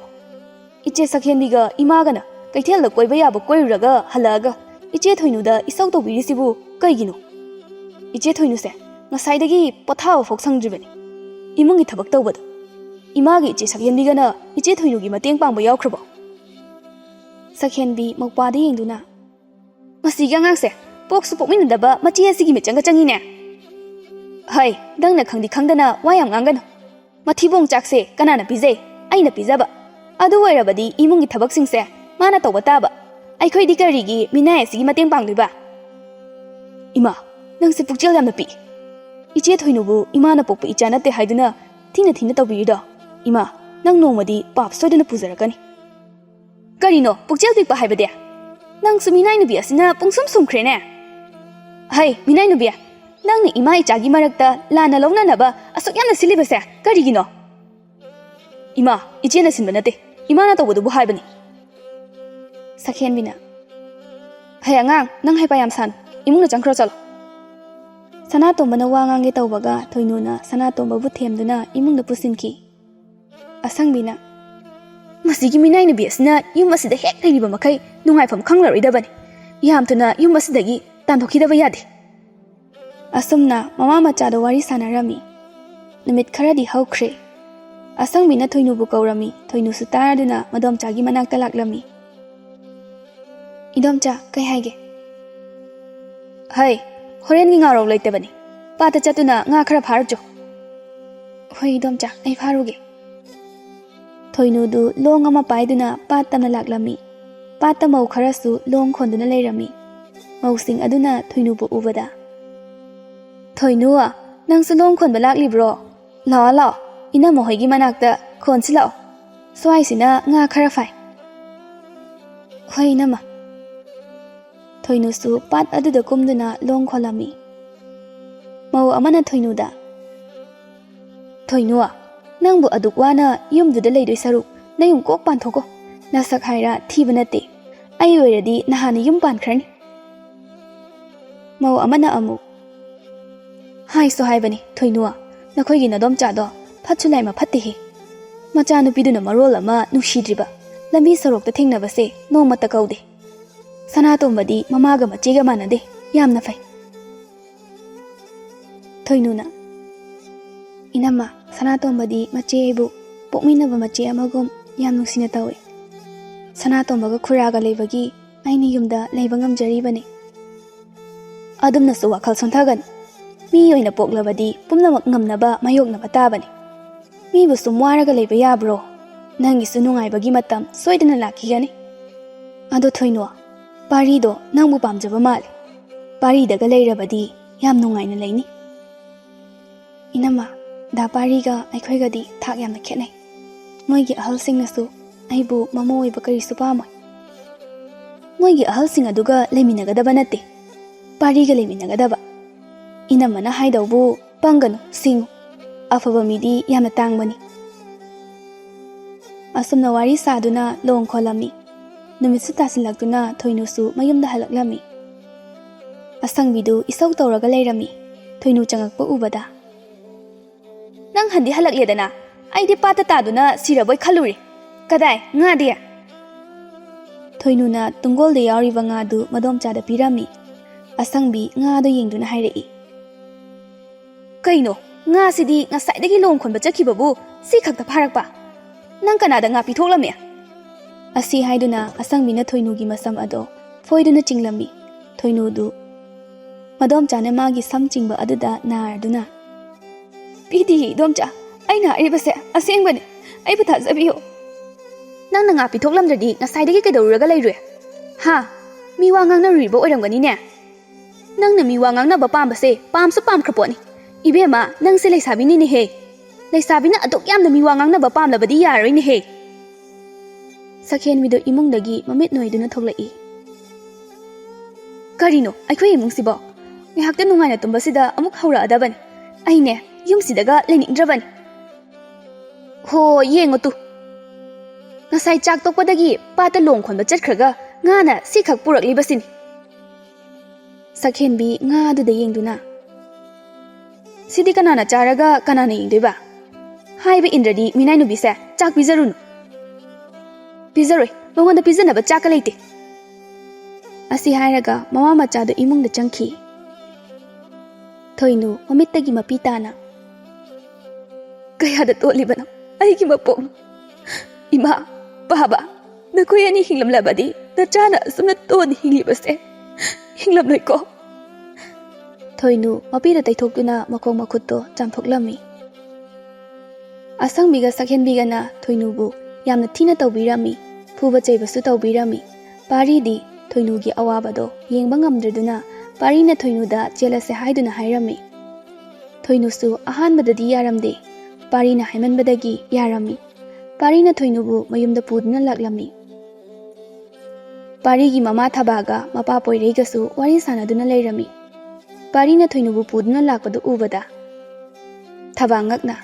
ꯏꯆꯦ ꯁꯛꯍꯦꯟꯕꯤꯒ ꯏꯃꯥꯒꯅ ꯀꯩꯊꯦꯜꯗ ꯀꯣꯏꯕ ꯌꯥꯕ ꯀꯣꯏꯔꯨꯔꯒ ꯍꯜꯂꯛꯑꯒ ꯏꯆꯦ ꯊꯣꯏꯅꯨꯗ ꯏꯁꯧ ꯇꯧꯕꯤꯔꯤꯁꯤꯕꯨ ꯀꯩꯒꯤꯅꯣ? ꯏꯆꯦ ꯊꯣꯏꯅꯨꯁꯦ ꯉꯁꯥꯏꯗꯒꯤ ꯄꯣꯊꯥꯕ ꯐꯥꯎ ꯁꯪꯗ꯭ꯔꯤꯕꯅꯤ ꯏꯃꯨꯡꯒꯤ ꯊꯕꯛ ꯇꯧꯕꯗ꯫ ꯏꯃꯥꯒꯤ ꯏꯆꯦ ꯁꯛꯍꯦꯟꯕꯤꯒꯅ ꯏꯆꯦ ꯊꯣꯏꯅꯨꯒꯤ ꯃꯇꯦꯡ ꯄꯥꯡꯕ ꯌꯥꯎꯈ꯭ꯔꯕꯣ?" ꯁꯛꯍꯦꯟꯕꯤ ꯃꯧꯄ꯭ꯋꯥꯗ ꯌꯦꯡꯗꯨꯅ, "ꯃꯁꯤꯒꯤ ꯑꯉꯥꯡꯁꯦ ꯄꯣꯛꯁꯨ ꯄꯣꯛꯃꯤꯟꯅꯗꯕ ꯃꯆꯦ ꯑꯁꯤꯒꯤ ꯃꯤꯆꯪꯒ ꯆꯪꯉꯤꯅꯦ꯫ ꯍꯩ, ꯅꯪꯅ ꯈꯪꯗꯤ ꯈꯪꯗꯅ ꯋꯥ ꯌꯥꯝ ꯉꯥꯡꯒꯅꯨ꯫ ꯃꯊꯤꯕꯣꯡ ꯆꯥꯛꯁꯦ ꯀꯅꯥꯅ ꯄꯤꯖꯩ? ꯑꯩꯅ ꯄꯤꯖꯕ꯫ ꯑꯗꯨ ꯑꯣꯏꯔꯕꯗꯤ ꯏꯃꯨꯡꯒꯤ ꯊꯕꯛꯁꯤꯡꯁꯦ ꯃꯥꯅ ꯇꯧꯕ ꯇꯥꯕ꯫ ꯑꯩꯈꯣꯏꯗꯤ ꯀꯔꯤꯒꯤ ꯃꯤꯅꯥꯏ ꯑꯁꯤꯒꯤ ꯃꯇꯦꯡ ꯄꯥꯡꯗꯣꯏꯕ?" "ꯏꯃꯥ, ꯅꯪꯁꯦ ꯄꯨꯛꯆꯦꯜ ꯌꯥꯝꯅ ꯄꯤꯛꯏ꯫ ꯏꯆꯦ ꯊꯣꯏꯅꯨꯕꯨ ꯏꯃꯥꯅ ꯄꯣꯛꯄ ꯏꯆꯥ ꯅꯠꯇꯦ ꯍꯥꯏꯗꯨꯅ ꯊꯤꯅ ꯊꯤꯅ ꯇꯧꯕꯤꯔꯤꯗꯣ? ꯏꯃꯥ, ꯅꯪ ꯅꯣꯡꯃꯗꯤ ꯄꯥꯞ ꯁꯣꯏꯗꯅ ꯄꯨꯖꯔꯛꯀꯅꯤ꯫" "ꯀꯔꯤꯅꯣ ꯄꯨꯛꯆꯦꯜ ꯄꯤꯛꯄ ꯍꯥꯏꯕꯗꯤ? ꯅꯪꯁꯨ ꯃꯤꯅꯥꯏ ꯅꯨꯄꯤ ꯑꯁꯤꯅ ꯄꯨꯡꯁꯨꯝ ꯁꯨꯝꯈ꯭ꯔꯦꯅꯦ꯫ ꯍꯩ, ꯃꯤꯅꯥꯏ ꯅꯨꯄꯤ, ꯅꯪꯅ ꯏꯃꯥ ꯏꯆꯥꯒꯤ ꯃꯔꯛꯇ ꯂꯥꯟꯅ ꯂꯧꯅꯅꯕ ꯑꯁꯨꯛ ꯌꯥꯝꯅ ꯁꯤꯜꯂꯤꯕꯁꯦ ꯀꯔꯤꯒꯤꯅꯣ?" "ꯏꯃꯥ, ꯏꯆꯦꯅ ꯁꯤꯟꯕ ꯅꯠꯇꯦ, ꯏꯃꯥꯅ ꯇꯧꯕꯗꯨꯕꯨ ꯍꯥꯏꯕꯅꯤ꯫" ꯁꯛꯍꯦꯟꯕꯤꯅ, "ꯍꯩ ꯑꯉꯥꯡ, ꯅꯪ ꯍꯩꯄꯥ ꯌꯥꯝ ꯁꯥꯅꯨ, ꯏꯃꯨꯡꯗ ꯆꯪꯈ꯭ꯔꯣ ꯆꯠꯂꯣ꯫" ꯁꯅꯥꯇꯣꯝꯕꯅ ꯋꯥ ꯉꯥꯡꯒꯦ ꯇꯧꯕꯒ ꯊꯣꯏꯅꯨꯅ ꯁꯅꯥꯇꯣꯝꯕꯕꯨ ꯊꯦꯝꯗꯨꯅ ꯏꯃꯨꯡꯗ ꯄꯨꯁꯤꯟꯈꯤ꯫ ꯑꯁꯪꯕꯤꯅ, "ꯃꯁꯤꯒꯤ ꯃꯤꯅꯥꯏ ꯅꯨꯄꯤ ꯑꯁꯤꯅ ꯌꯨꯝ ꯑꯁꯤꯗ ꯍꯦꯛ ꯂꯩꯔꯤꯕ ꯃꯈꯩ ꯅꯨꯡꯉꯥꯏꯐꯝ ꯈꯪꯂꯔꯣꯏꯗꯕꯅꯤ꯫ ꯌꯥꯝ ꯊꯨꯅ ꯌꯨꯝ ꯑꯁꯤꯗꯒꯤ ꯇꯥꯟꯊꯣꯛꯈꯤꯗꯕ ꯌꯥꯗꯦ꯫" ꯑꯁꯨꯝꯅ ꯃꯃꯥ ꯃꯆꯥꯗꯣ ꯋꯥꯔꯤ ꯁꯥꯟꯅꯔꯝꯃꯤ꯫ ꯅꯨꯃꯤꯠ ꯈꯔꯗꯤ ꯍꯧꯈ꯭ꯔꯦ꯫ ꯑꯁꯪꯕꯤꯅ ꯊꯣꯏꯅꯨꯕꯨ ꯀꯧꯔꯝꯃꯤ꯫ ꯊꯣꯏꯅꯨꯁꯨ ꯇꯥꯔꯗꯨꯅ ꯃꯗꯣꯝꯆꯥꯒꯤ ꯃꯅꯥꯛꯇ ꯂꯥꯛꯂꯝꯃꯤ꯫ "ꯏꯗꯣꯝꯆꯥ, ꯀꯩ ꯍꯥꯏꯒꯦ?" "ꯍꯩ, ꯍꯣꯔꯦꯟꯒꯤ ꯉꯥꯔꯧ ꯂꯩꯇꯕꯅꯤ꯫ ꯄꯥꯠꯇ ꯆꯠꯇꯨꯅ ꯉꯥ ꯈꯔ ꯐꯥꯔꯨꯆꯣ꯫" "ꯍꯣꯏ ꯏꯗꯣꯝꯆꯥ, ꯑꯩ ꯐꯥꯔꯨꯒꯦ꯫" ꯊꯣꯏꯅꯨꯗꯨ ꯂꯣꯡ ꯑꯃ ꯄꯥꯏꯗꯨꯅ ꯄꯥꯠ ꯇꯝꯅ ꯂꯥꯛꯂꯝꯃꯤ꯫ ꯄꯥꯠꯇ ꯃꯧ ꯈꯔꯁꯨ ꯂꯣꯡ ꯈꯣꯟꯗꯨꯅ ꯂꯩꯔꯝꯃꯤ꯫ ꯃꯧꯁꯤꯡ ꯑꯗꯨꯅ ꯊꯣꯏꯅꯨꯕꯨ ꯎꯕꯗ, "ꯊꯣꯏꯅꯨ, ꯅꯪꯁꯨ ꯂꯣꯡ ꯈꯣꯟꯕ ꯂꯥꯛꯂꯤꯕ꯭ꯔꯣ? ꯂꯥꯛꯑꯣ, ꯂꯥꯛꯑꯣ, ꯏꯅꯝꯃ ꯍꯣꯏꯒꯤ ꯃꯅꯥꯛꯇ ꯈꯣꯟꯁꯤ ꯂꯥꯛꯑꯣ꯫ ꯁ꯭ꯋꯥꯏꯁꯤꯅ ꯉꯥ ꯈꯔ ꯐꯥꯏ꯫" "ꯍꯣꯏ ꯏꯅꯝꯃ꯫" ꯊꯣꯏꯅꯨꯁꯨ ꯄꯥꯠ ꯑꯗꯨꯗ ꯀꯨꯝꯗꯨꯅ ꯂꯣꯡ ꯈꯣꯜꯂꯝꯃꯤ꯫ ꯃꯧ ꯑꯃꯅ ꯊꯣꯏꯅꯨꯗ, "ꯊꯣꯏꯅꯨ, ꯅꯪꯕꯨ ꯑꯗꯨꯛ ꯋꯥꯅ ꯌꯨꯝꯗꯨꯗ ꯂꯩꯗꯣꯏ ꯁꯔꯨꯛ ꯅꯌꯨꯝ ꯀꯣꯛ ꯄꯥꯟꯊꯣꯛꯀꯣ꯫ ꯅꯁꯛ ꯍꯥꯏꯔ ꯊꯤꯕ ꯅꯠꯇꯦ꯫ ꯑꯩ ꯑꯣꯏꯔꯗꯤ ꯅꯍꯥꯟꯅ ꯌꯨꯝ ꯄꯥꯟꯈ꯭ꯔꯅꯤ꯫" ꯃꯧ ꯑꯃꯅ ꯑꯃꯨꯛ, "ꯍꯥꯏꯁꯨ ꯍꯥꯏꯕꯅꯤ ꯊꯣꯏꯅꯨ, ꯅꯈꯣꯏꯒꯤ ꯅꯗꯣꯝꯆꯥꯗꯣ ꯐꯠꯁꯨ ꯂꯥꯏꯃ ꯐꯠꯇꯦꯍꯦ꯫ ꯃꯆꯥꯅꯨꯄꯤꯗꯨꯅ ꯃꯔꯣꯜ ꯑꯃ ꯅꯨꯡꯁꯤꯗ꯭ꯔꯤꯕ, ꯂꯝꯕꯤ ꯁꯣꯔꯣꯛꯇ ꯊꯦꯡꯅꯕꯁꯦ ꯅꯣꯡꯃꯇ ꯀꯧꯗꯦ꯫ ꯁꯅꯥꯇꯣꯝꯕꯗꯤ ꯃꯃꯥꯒ ꯃꯆꯦꯒ ꯃꯥꯟꯅꯗꯦ, ꯌꯥꯝꯅ ꯐꯩ꯫" ꯊꯣꯏꯅꯨꯅ, "ꯏꯅꯝꯃ, ꯁꯅꯥꯇꯣꯝꯕꯗꯤ ꯃꯆꯦ ꯑꯩꯕꯨ ꯄꯣꯛꯃꯤꯟꯅꯕ ꯃꯆꯦ ꯑꯃꯒꯨꯝ ꯌꯥꯝ ꯅꯨꯡꯁꯤꯅ ꯇꯧꯏ꯫ ꯁꯅꯥꯇꯣꯝꯕꯒ ꯈꯨꯔꯥꯒ ꯂꯩꯕꯒꯤ ꯑꯩꯅ ꯌꯨꯝꯗ ꯂꯩꯕ ꯉꯝꯖꯔꯤꯕꯅꯤ꯫" "ꯑꯗꯨꯝꯅꯁꯨ ꯋꯥꯈꯜ ꯁꯣꯟꯊꯒꯅꯨ꯫ ꯃꯤ ꯑꯣꯏꯅ ꯄꯣꯛꯂꯕꯗꯤ ꯄꯨꯝꯅꯃꯛ ꯉꯝꯅꯕ ꯃꯥꯌꯣꯛꯅꯕ ꯇꯥꯕꯅꯤ꯫ ꯃꯤꯕꯨ ꯁꯨꯝ ꯋꯥꯔꯒ ꯂꯩꯕ ꯌꯥꯕ꯭ꯔꯣ? ꯅꯪꯒꯤꯁꯨ ꯅꯨꯡꯉꯥꯏꯕꯒꯤ ꯃꯇꯝ ꯁꯣꯏꯗꯅ ꯂꯥꯛꯈꯤꯒꯅꯤ꯫ ꯑꯗꯣ ꯊꯣꯏꯅꯨ, ꯄꯥꯔꯤꯗꯣ ꯅꯪꯕꯨ ꯄꯥꯝꯖꯕ ꯃꯥꯜꯂꯦ꯫ ꯄꯥꯔꯤꯗꯒ ꯂꯩꯔꯕꯗꯤ ꯌꯥꯝ ꯅꯨꯡꯉꯥꯏꯅ ꯂꯩꯅꯤ꯫" "ꯏꯅꯝꯃ, ꯗꯥ ꯄꯥꯔꯤꯒ ꯑꯩꯈꯣꯏꯒꯗꯤ ꯊꯥꯛ ꯌꯥꯝꯅ ꯈꯦꯠꯅꯩ꯫ ꯃꯣꯏꯒꯤ ꯑꯍꯜꯁꯤꯡꯅꯁꯨ ꯑꯩꯕꯨ ꯃꯃꯧ ꯑꯣꯏꯕ ꯀꯔꯤꯁꯨ ꯄꯥꯝꯃꯣꯏ꯫ ꯃꯣꯏꯒꯤ ꯑꯍꯜꯁꯤꯡ ꯑꯗꯨꯒ ꯂꯩꯃꯤꯟꯅꯒꯗꯕ ꯅꯠꯇꯦ, ꯄꯥꯔꯤꯒ ꯂꯩꯃꯤꯟꯅꯒꯗꯕ꯫ ꯏꯅꯝꯃꯅ ꯍꯥꯏꯗꯧꯕꯨ ꯄꯪꯒꯅꯨ, ꯁꯤꯡꯉꯨ꯫ ꯑꯐꯕ ꯃꯤꯗꯤ ꯌꯥꯝꯅ ꯇꯥꯡꯕꯅꯤ꯫" ꯑꯁꯨꯝꯅ ꯋꯥꯔꯤ ꯁꯥꯗꯨꯅ ꯂꯣꯡ ꯈꯣꯜꯂꯝꯃꯤ꯫ ꯅꯨꯃꯤꯠꯁꯨ ꯇꯥꯁꯤꯜꯂꯛꯇꯨꯅ ꯊꯣꯏꯅꯨꯁꯨ ꯃꯌꯨꯝꯗ ꯍꯜꯂꯛꯂꯝꯃꯤ꯫ ꯑꯁꯪꯕꯤꯗꯨ ꯏꯁꯧ ꯇꯧꯔꯒ ꯂꯩꯔꯝꯃꯤ꯫ ꯊꯣꯏꯅꯨ ꯆꯪꯉꯛꯄ ꯎꯕꯗ, "ꯅꯪ ꯍꯟꯗꯤ ꯍꯜꯂꯛꯂꯦꯗꯅ? ꯑꯩꯗꯤ ꯄꯥꯠꯇ ꯇꯥꯗꯨꯅ ꯁꯤꯔꯕꯣꯏ ꯈꯜꯂꯨꯔꯦ꯫ ꯀꯗꯥꯏ ꯉꯥꯗꯤ?" ꯊꯣꯏꯅꯨꯅ ꯇꯨꯡꯒꯣꯜꯗ ꯌꯥꯎꯔꯤꯕ ꯉꯥꯗꯨ ꯃꯗꯣꯝꯆꯥꯗ ꯄꯤꯔꯝꯃꯤ꯫ ꯑꯁꯪꯕꯤ ꯉꯥꯗꯨ ꯌꯦꯡꯗꯨꯅ ꯍꯥꯏꯔꯛꯏ, "ꯀꯩꯅꯣ? "ꯉꯥꯁꯤꯗꯤ ꯉꯁꯥꯏꯗꯒꯤ ꯂꯣꯡ ꯈꯣꯟꯕ ꯆꯠꯈꯤꯕꯕꯨ ꯁꯤ ꯈꯛꯇ ꯐꯥꯔꯛꯄ꯫ ꯅꯪ ꯀꯅꯥꯗ ꯉꯥ ꯄꯤꯊꯣꯛꯂꯝꯃꯦ?" ꯑꯁꯤ ꯍꯥꯏꯗꯨꯅ ꯑꯁꯪꯕꯤꯅ ꯊꯣꯏꯅꯨꯒꯤ ꯃꯁꯝ ꯑꯗꯣ ꯐꯣꯏꯗꯨꯅ ꯆꯤꯡꯂꯝꯃꯤ꯫ ꯊꯣꯏꯅꯨꯗꯨ ꯃꯗꯣꯝꯆꯥꯅ ꯃꯥꯒꯤ ꯁꯝ ꯆꯤꯡꯕ ꯑꯗꯨꯗ ꯅꯥꯔꯗꯨꯅ, "ꯄꯤꯗꯤꯌꯦ, ꯏꯗꯣꯝꯆꯥ꯫ ꯑꯩꯅ ꯍꯥꯏꯔꯤꯕꯁꯦ ꯑꯁꯦꯡꯕꯅꯤ꯫ ꯑꯩꯕꯨ ꯊꯥꯖꯕꯤꯌꯨ꯫ ꯅꯪꯅ ꯉꯥ ꯄꯤꯊꯣꯛꯂꯝꯗ꯭ꯔꯗꯤ ꯉꯁꯥꯏꯗꯒꯤ ꯀꯩꯗꯧꯔꯨꯔꯒ ꯂꯩꯔꯨꯏ? ꯍꯥ? ꯃꯤ ꯋꯥ ꯉꯥꯡꯅꯔꯨꯔꯤꯕ ꯑꯣꯏꯔꯝꯒꯅꯤꯅꯦ꯫ ꯅꯪꯅ ꯃꯤ ꯋꯥ ꯉꯥꯡꯅꯕ ꯄꯥꯝꯕꯁꯦ ꯄꯥꯝꯁꯨ ꯄꯥꯝꯈ꯭ꯔ ꯄꯣꯠꯅꯤ꯫ ꯏꯕꯦꯝꯃ, ꯅꯪꯁꯦ ꯂꯩꯁꯥꯕꯤꯅꯤꯅꯦꯍꯦ꯫ ꯂꯩꯁꯥꯕꯤꯅ ꯑꯗꯨꯛ ꯌꯥꯝꯅ ꯃꯤ ꯋꯥ ꯉꯥꯡꯅꯕ ꯄꯥꯝꯂꯕꯗꯤ ꯌꯥꯔꯣꯏꯅꯦꯍꯦ꯫" ꯁꯛꯍꯦꯟꯕꯤꯗꯨ ꯏꯃꯨꯡꯗꯒꯤ ꯃꯃꯤꯠ ꯅꯣꯏꯗꯨꯅ ꯊꯣꯛꯂꯛꯏ꯫ "ꯀꯔꯤꯅꯣ ꯑꯩꯈꯣꯏ ꯏꯃꯨꯡꯁꯤꯕꯣ? ꯉꯥꯏꯍꯥꯛꯇ ꯅꯨꯡꯉꯥꯏꯅ ꯇꯨꯝꯕꯁꯤꯗ ꯑꯃꯨꯛ ꯍꯧꯔꯛꯑꯗꯕꯅꯤ꯫ ꯑꯩꯅꯦ, ꯌꯨꯝꯁꯤꯗꯒ ꯂꯩꯅꯤꯡꯗ꯭ꯔꯕꯅꯤ꯫ ꯍꯣ, ꯌꯦꯡꯉꯨ ꯇꯨ꯫ ꯉꯁꯥꯏ ꯆꯥꯛ ꯇꯣꯛꯄꯗꯒꯤ ꯄꯥꯠꯇ ꯂꯣꯡ ꯈꯣꯟꯕ ꯆꯠꯈ꯭ꯔꯒ ꯉꯥꯅ ꯁꯤꯈꯛ ꯄꯨꯔꯛꯂꯤꯕꯁꯤꯅꯤ꯫" ꯁꯛꯍꯦꯟꯕꯤ ꯉꯥ ꯑꯗꯨꯗ ꯌꯦꯡꯗꯨꯅ, "ꯁꯤꯗꯤ ꯀꯅꯥꯅ ꯆꯥꯔꯒ ꯀꯅꯥꯅ ꯌꯦꯡꯗꯣꯏꯕ? ꯍꯥꯏꯕ ꯏꯟꯗ꯭ꯔꯗꯤ ꯃꯤꯅꯥꯏ ꯅꯨꯄꯤꯁꯦ ꯆꯥꯛ ꯄꯤꯖꯔꯨꯅꯨ꯫" "ꯄꯤꯖꯔꯣꯏ, ꯃꯉꯣꯟꯗ ꯄꯤꯖꯅꯕ ꯆꯥꯛꯀ ꯂꯩꯇꯦ꯫" ꯑꯁꯤ ꯍꯥꯏꯔꯒ ꯃꯃꯥ ꯃꯆꯥꯗꯨ ꯏꯃꯨꯡꯗ ꯆꯪꯈꯤ꯫ ꯊꯣꯏꯅꯨ ꯃꯃꯤꯠꯇꯒꯤ ꯃꯄꯤ ꯇꯥꯅ, "ꯀꯌꯥꯗ ꯇꯣꯜꯂꯤꯕꯅꯣ ꯑꯩꯒꯤ ꯃꯄꯣꯛ? ꯏꯃꯥ, ꯕꯥꯕꯥ, ꯅꯈꯣꯏ ꯑꯅꯤ ꯍꯤꯡꯂꯝꯂꯕꯗꯤ ꯅꯆꯥꯅ ꯑꯁꯨꯝꯅ ꯇꯣꯟꯅ ꯍꯤꯡꯂꯤꯕꯁꯦ ꯍꯤꯡꯂꯝꯂꯣꯏꯀꯣ꯫" ꯊꯣꯏꯅꯨ ꯃꯄꯤꯗ ꯇꯩꯊꯣꯛꯇꯨꯅ ꯃꯈꯣꯡ ꯃꯈꯨꯠꯇꯣ ꯆꯥꯝꯊꯣꯛꯂꯝꯃꯤ꯫ ꯑꯁꯪꯕꯤꯒ ꯁꯛꯍꯦꯟꯕꯤꯒꯅ ꯊꯣꯏꯅꯨꯕꯨ ꯌꯥꯝꯅ ꯊꯤꯅ ꯇꯧꯕꯤꯔꯝꯃꯤ, ꯐꯨꯕ ꯆꯩꯕꯁꯨ ꯇꯧꯕꯤꯔꯝꯃꯤ꯫ ꯄꯥꯔꯤꯗꯤ ꯊꯣꯏꯅꯨꯒꯤ ꯑꯋꯥꯕꯗꯣ ꯌꯦꯡꯕ ꯉꯝꯗ꯭ꯔꯗꯨꯅ ꯄꯥꯔꯤꯅ ꯊꯣꯏꯅꯨꯗ ꯆꯦꯜꯂꯁꯦ ꯍꯥꯏꯗꯨꯅ ꯍꯥꯏꯔꯝꯃꯤ꯫ ꯊꯣꯏꯅꯨꯁꯨ ꯑꯍꯥꯟꯕꯗꯗꯤ ꯌꯥꯔꯝꯗꯦ꯫ ꯄꯥꯔꯤꯅ ꯍꯥꯏꯃꯟꯕꯗꯒꯤ ꯌꯥꯔꯝꯃꯤ꯫ ꯄꯥꯔꯤꯅ ꯊꯣꯏꯅꯨꯕꯨ ꯃꯌꯨꯝꯗ ꯄꯨꯗꯨꯅ ꯂꯥꯛꯂꯝꯃꯤ꯫ ꯄꯥꯔꯤꯒꯤ ꯃꯃꯥ ꯊꯕꯥꯒ ꯃꯄꯥ ꯄꯣꯏꯔꯩꯒꯁꯨ ꯋꯥꯔꯤ ꯁꯥꯟꯅꯗꯨꯅ ꯂꯩꯔꯝꯃꯤ꯫ ꯄꯥꯔꯤꯅ ꯊꯣꯏꯅꯨꯕꯨ ꯄꯨꯗꯨꯅ ꯂꯥꯛꯄꯗꯨ ꯎꯕꯗ ꯊꯕꯥ ꯉꯛꯅ,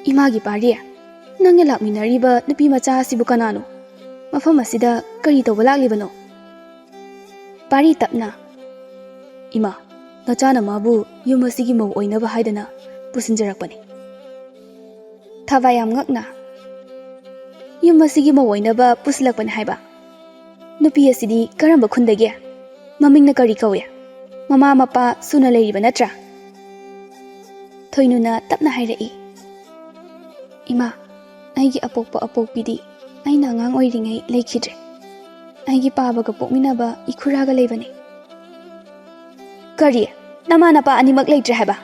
"ꯏꯃꯥꯒꯤ ꯄꯥꯔꯤ, ꯅꯪꯒ ꯂꯥꯛꯃꯤꯟꯅꯔꯤꯕ ꯅꯨꯄꯤ ꯃꯆꯥ ꯑꯁꯤꯕꯨ ꯀꯅꯥꯅꯣ? ꯃꯐꯝ ꯑꯁꯤꯗ ꯀꯔꯤ ꯇꯧꯕ ꯂꯥꯛꯂꯤꯕꯅꯣ?" ꯄꯥꯔꯤ ꯇꯞꯅ, "ꯏꯃꯥ, ꯅꯆꯥꯅ ꯃꯥꯕꯨ ꯌꯨꯝ ꯑꯁꯤꯒꯤ ꯃꯧ ꯑꯣꯏꯅꯕ ꯍꯥꯏꯗꯅ ꯄꯨꯁꯤꯟꯖꯔꯛꯄꯅꯤ꯫" ꯊꯕꯥ ꯌꯥꯝ ꯉꯛꯅ, "ꯌꯨꯝ ꯑꯁꯤꯒꯤ ꯃꯧ ꯑꯣꯏꯅꯕ ꯄꯨꯁꯤꯜꯂꯛꯄꯅꯤ ꯍꯥꯏꯕ? ꯅꯨꯄꯤ ꯑꯁꯤꯗꯤ ꯀꯔꯝꯕ ꯈꯨꯟꯗꯒꯤ? ꯃꯃꯤꯡꯅ ꯀꯔꯤ ꯀꯧꯏ? ꯃꯃꯥ ꯃꯄꯥ ꯁꯨꯅ ꯂꯩꯔꯤꯕ ꯅꯠꯇ꯭ꯔꯥ?" ꯊꯣꯏꯅꯨꯅ ꯇꯞꯅ ꯍꯥꯏꯔꯛꯏ, "ꯏꯃꯥ, ꯑꯩꯒꯤ ꯑꯄꯣꯛꯄ ꯑꯄꯣꯛꯄꯤꯗꯤ ꯑꯩꯅ ꯑꯉꯥꯡ ꯑꯣꯏꯔꯤꯉꯩ ꯂꯩꯈꯤꯗ꯭ꯔꯦ꯫ ꯑꯩꯒꯤ ꯄꯥꯕꯒ ꯄꯣꯛꯃꯤꯟꯅꯕ ꯏꯈꯨꯔꯥꯒ ꯂꯩꯕꯅꯤ꯫" "ꯀꯔꯤ? ꯅꯃꯥ ꯅꯄꯥ ꯑꯅꯤꯃꯛ ꯂꯩꯇ꯭ꯔꯦ ꯍꯥꯏꯕ?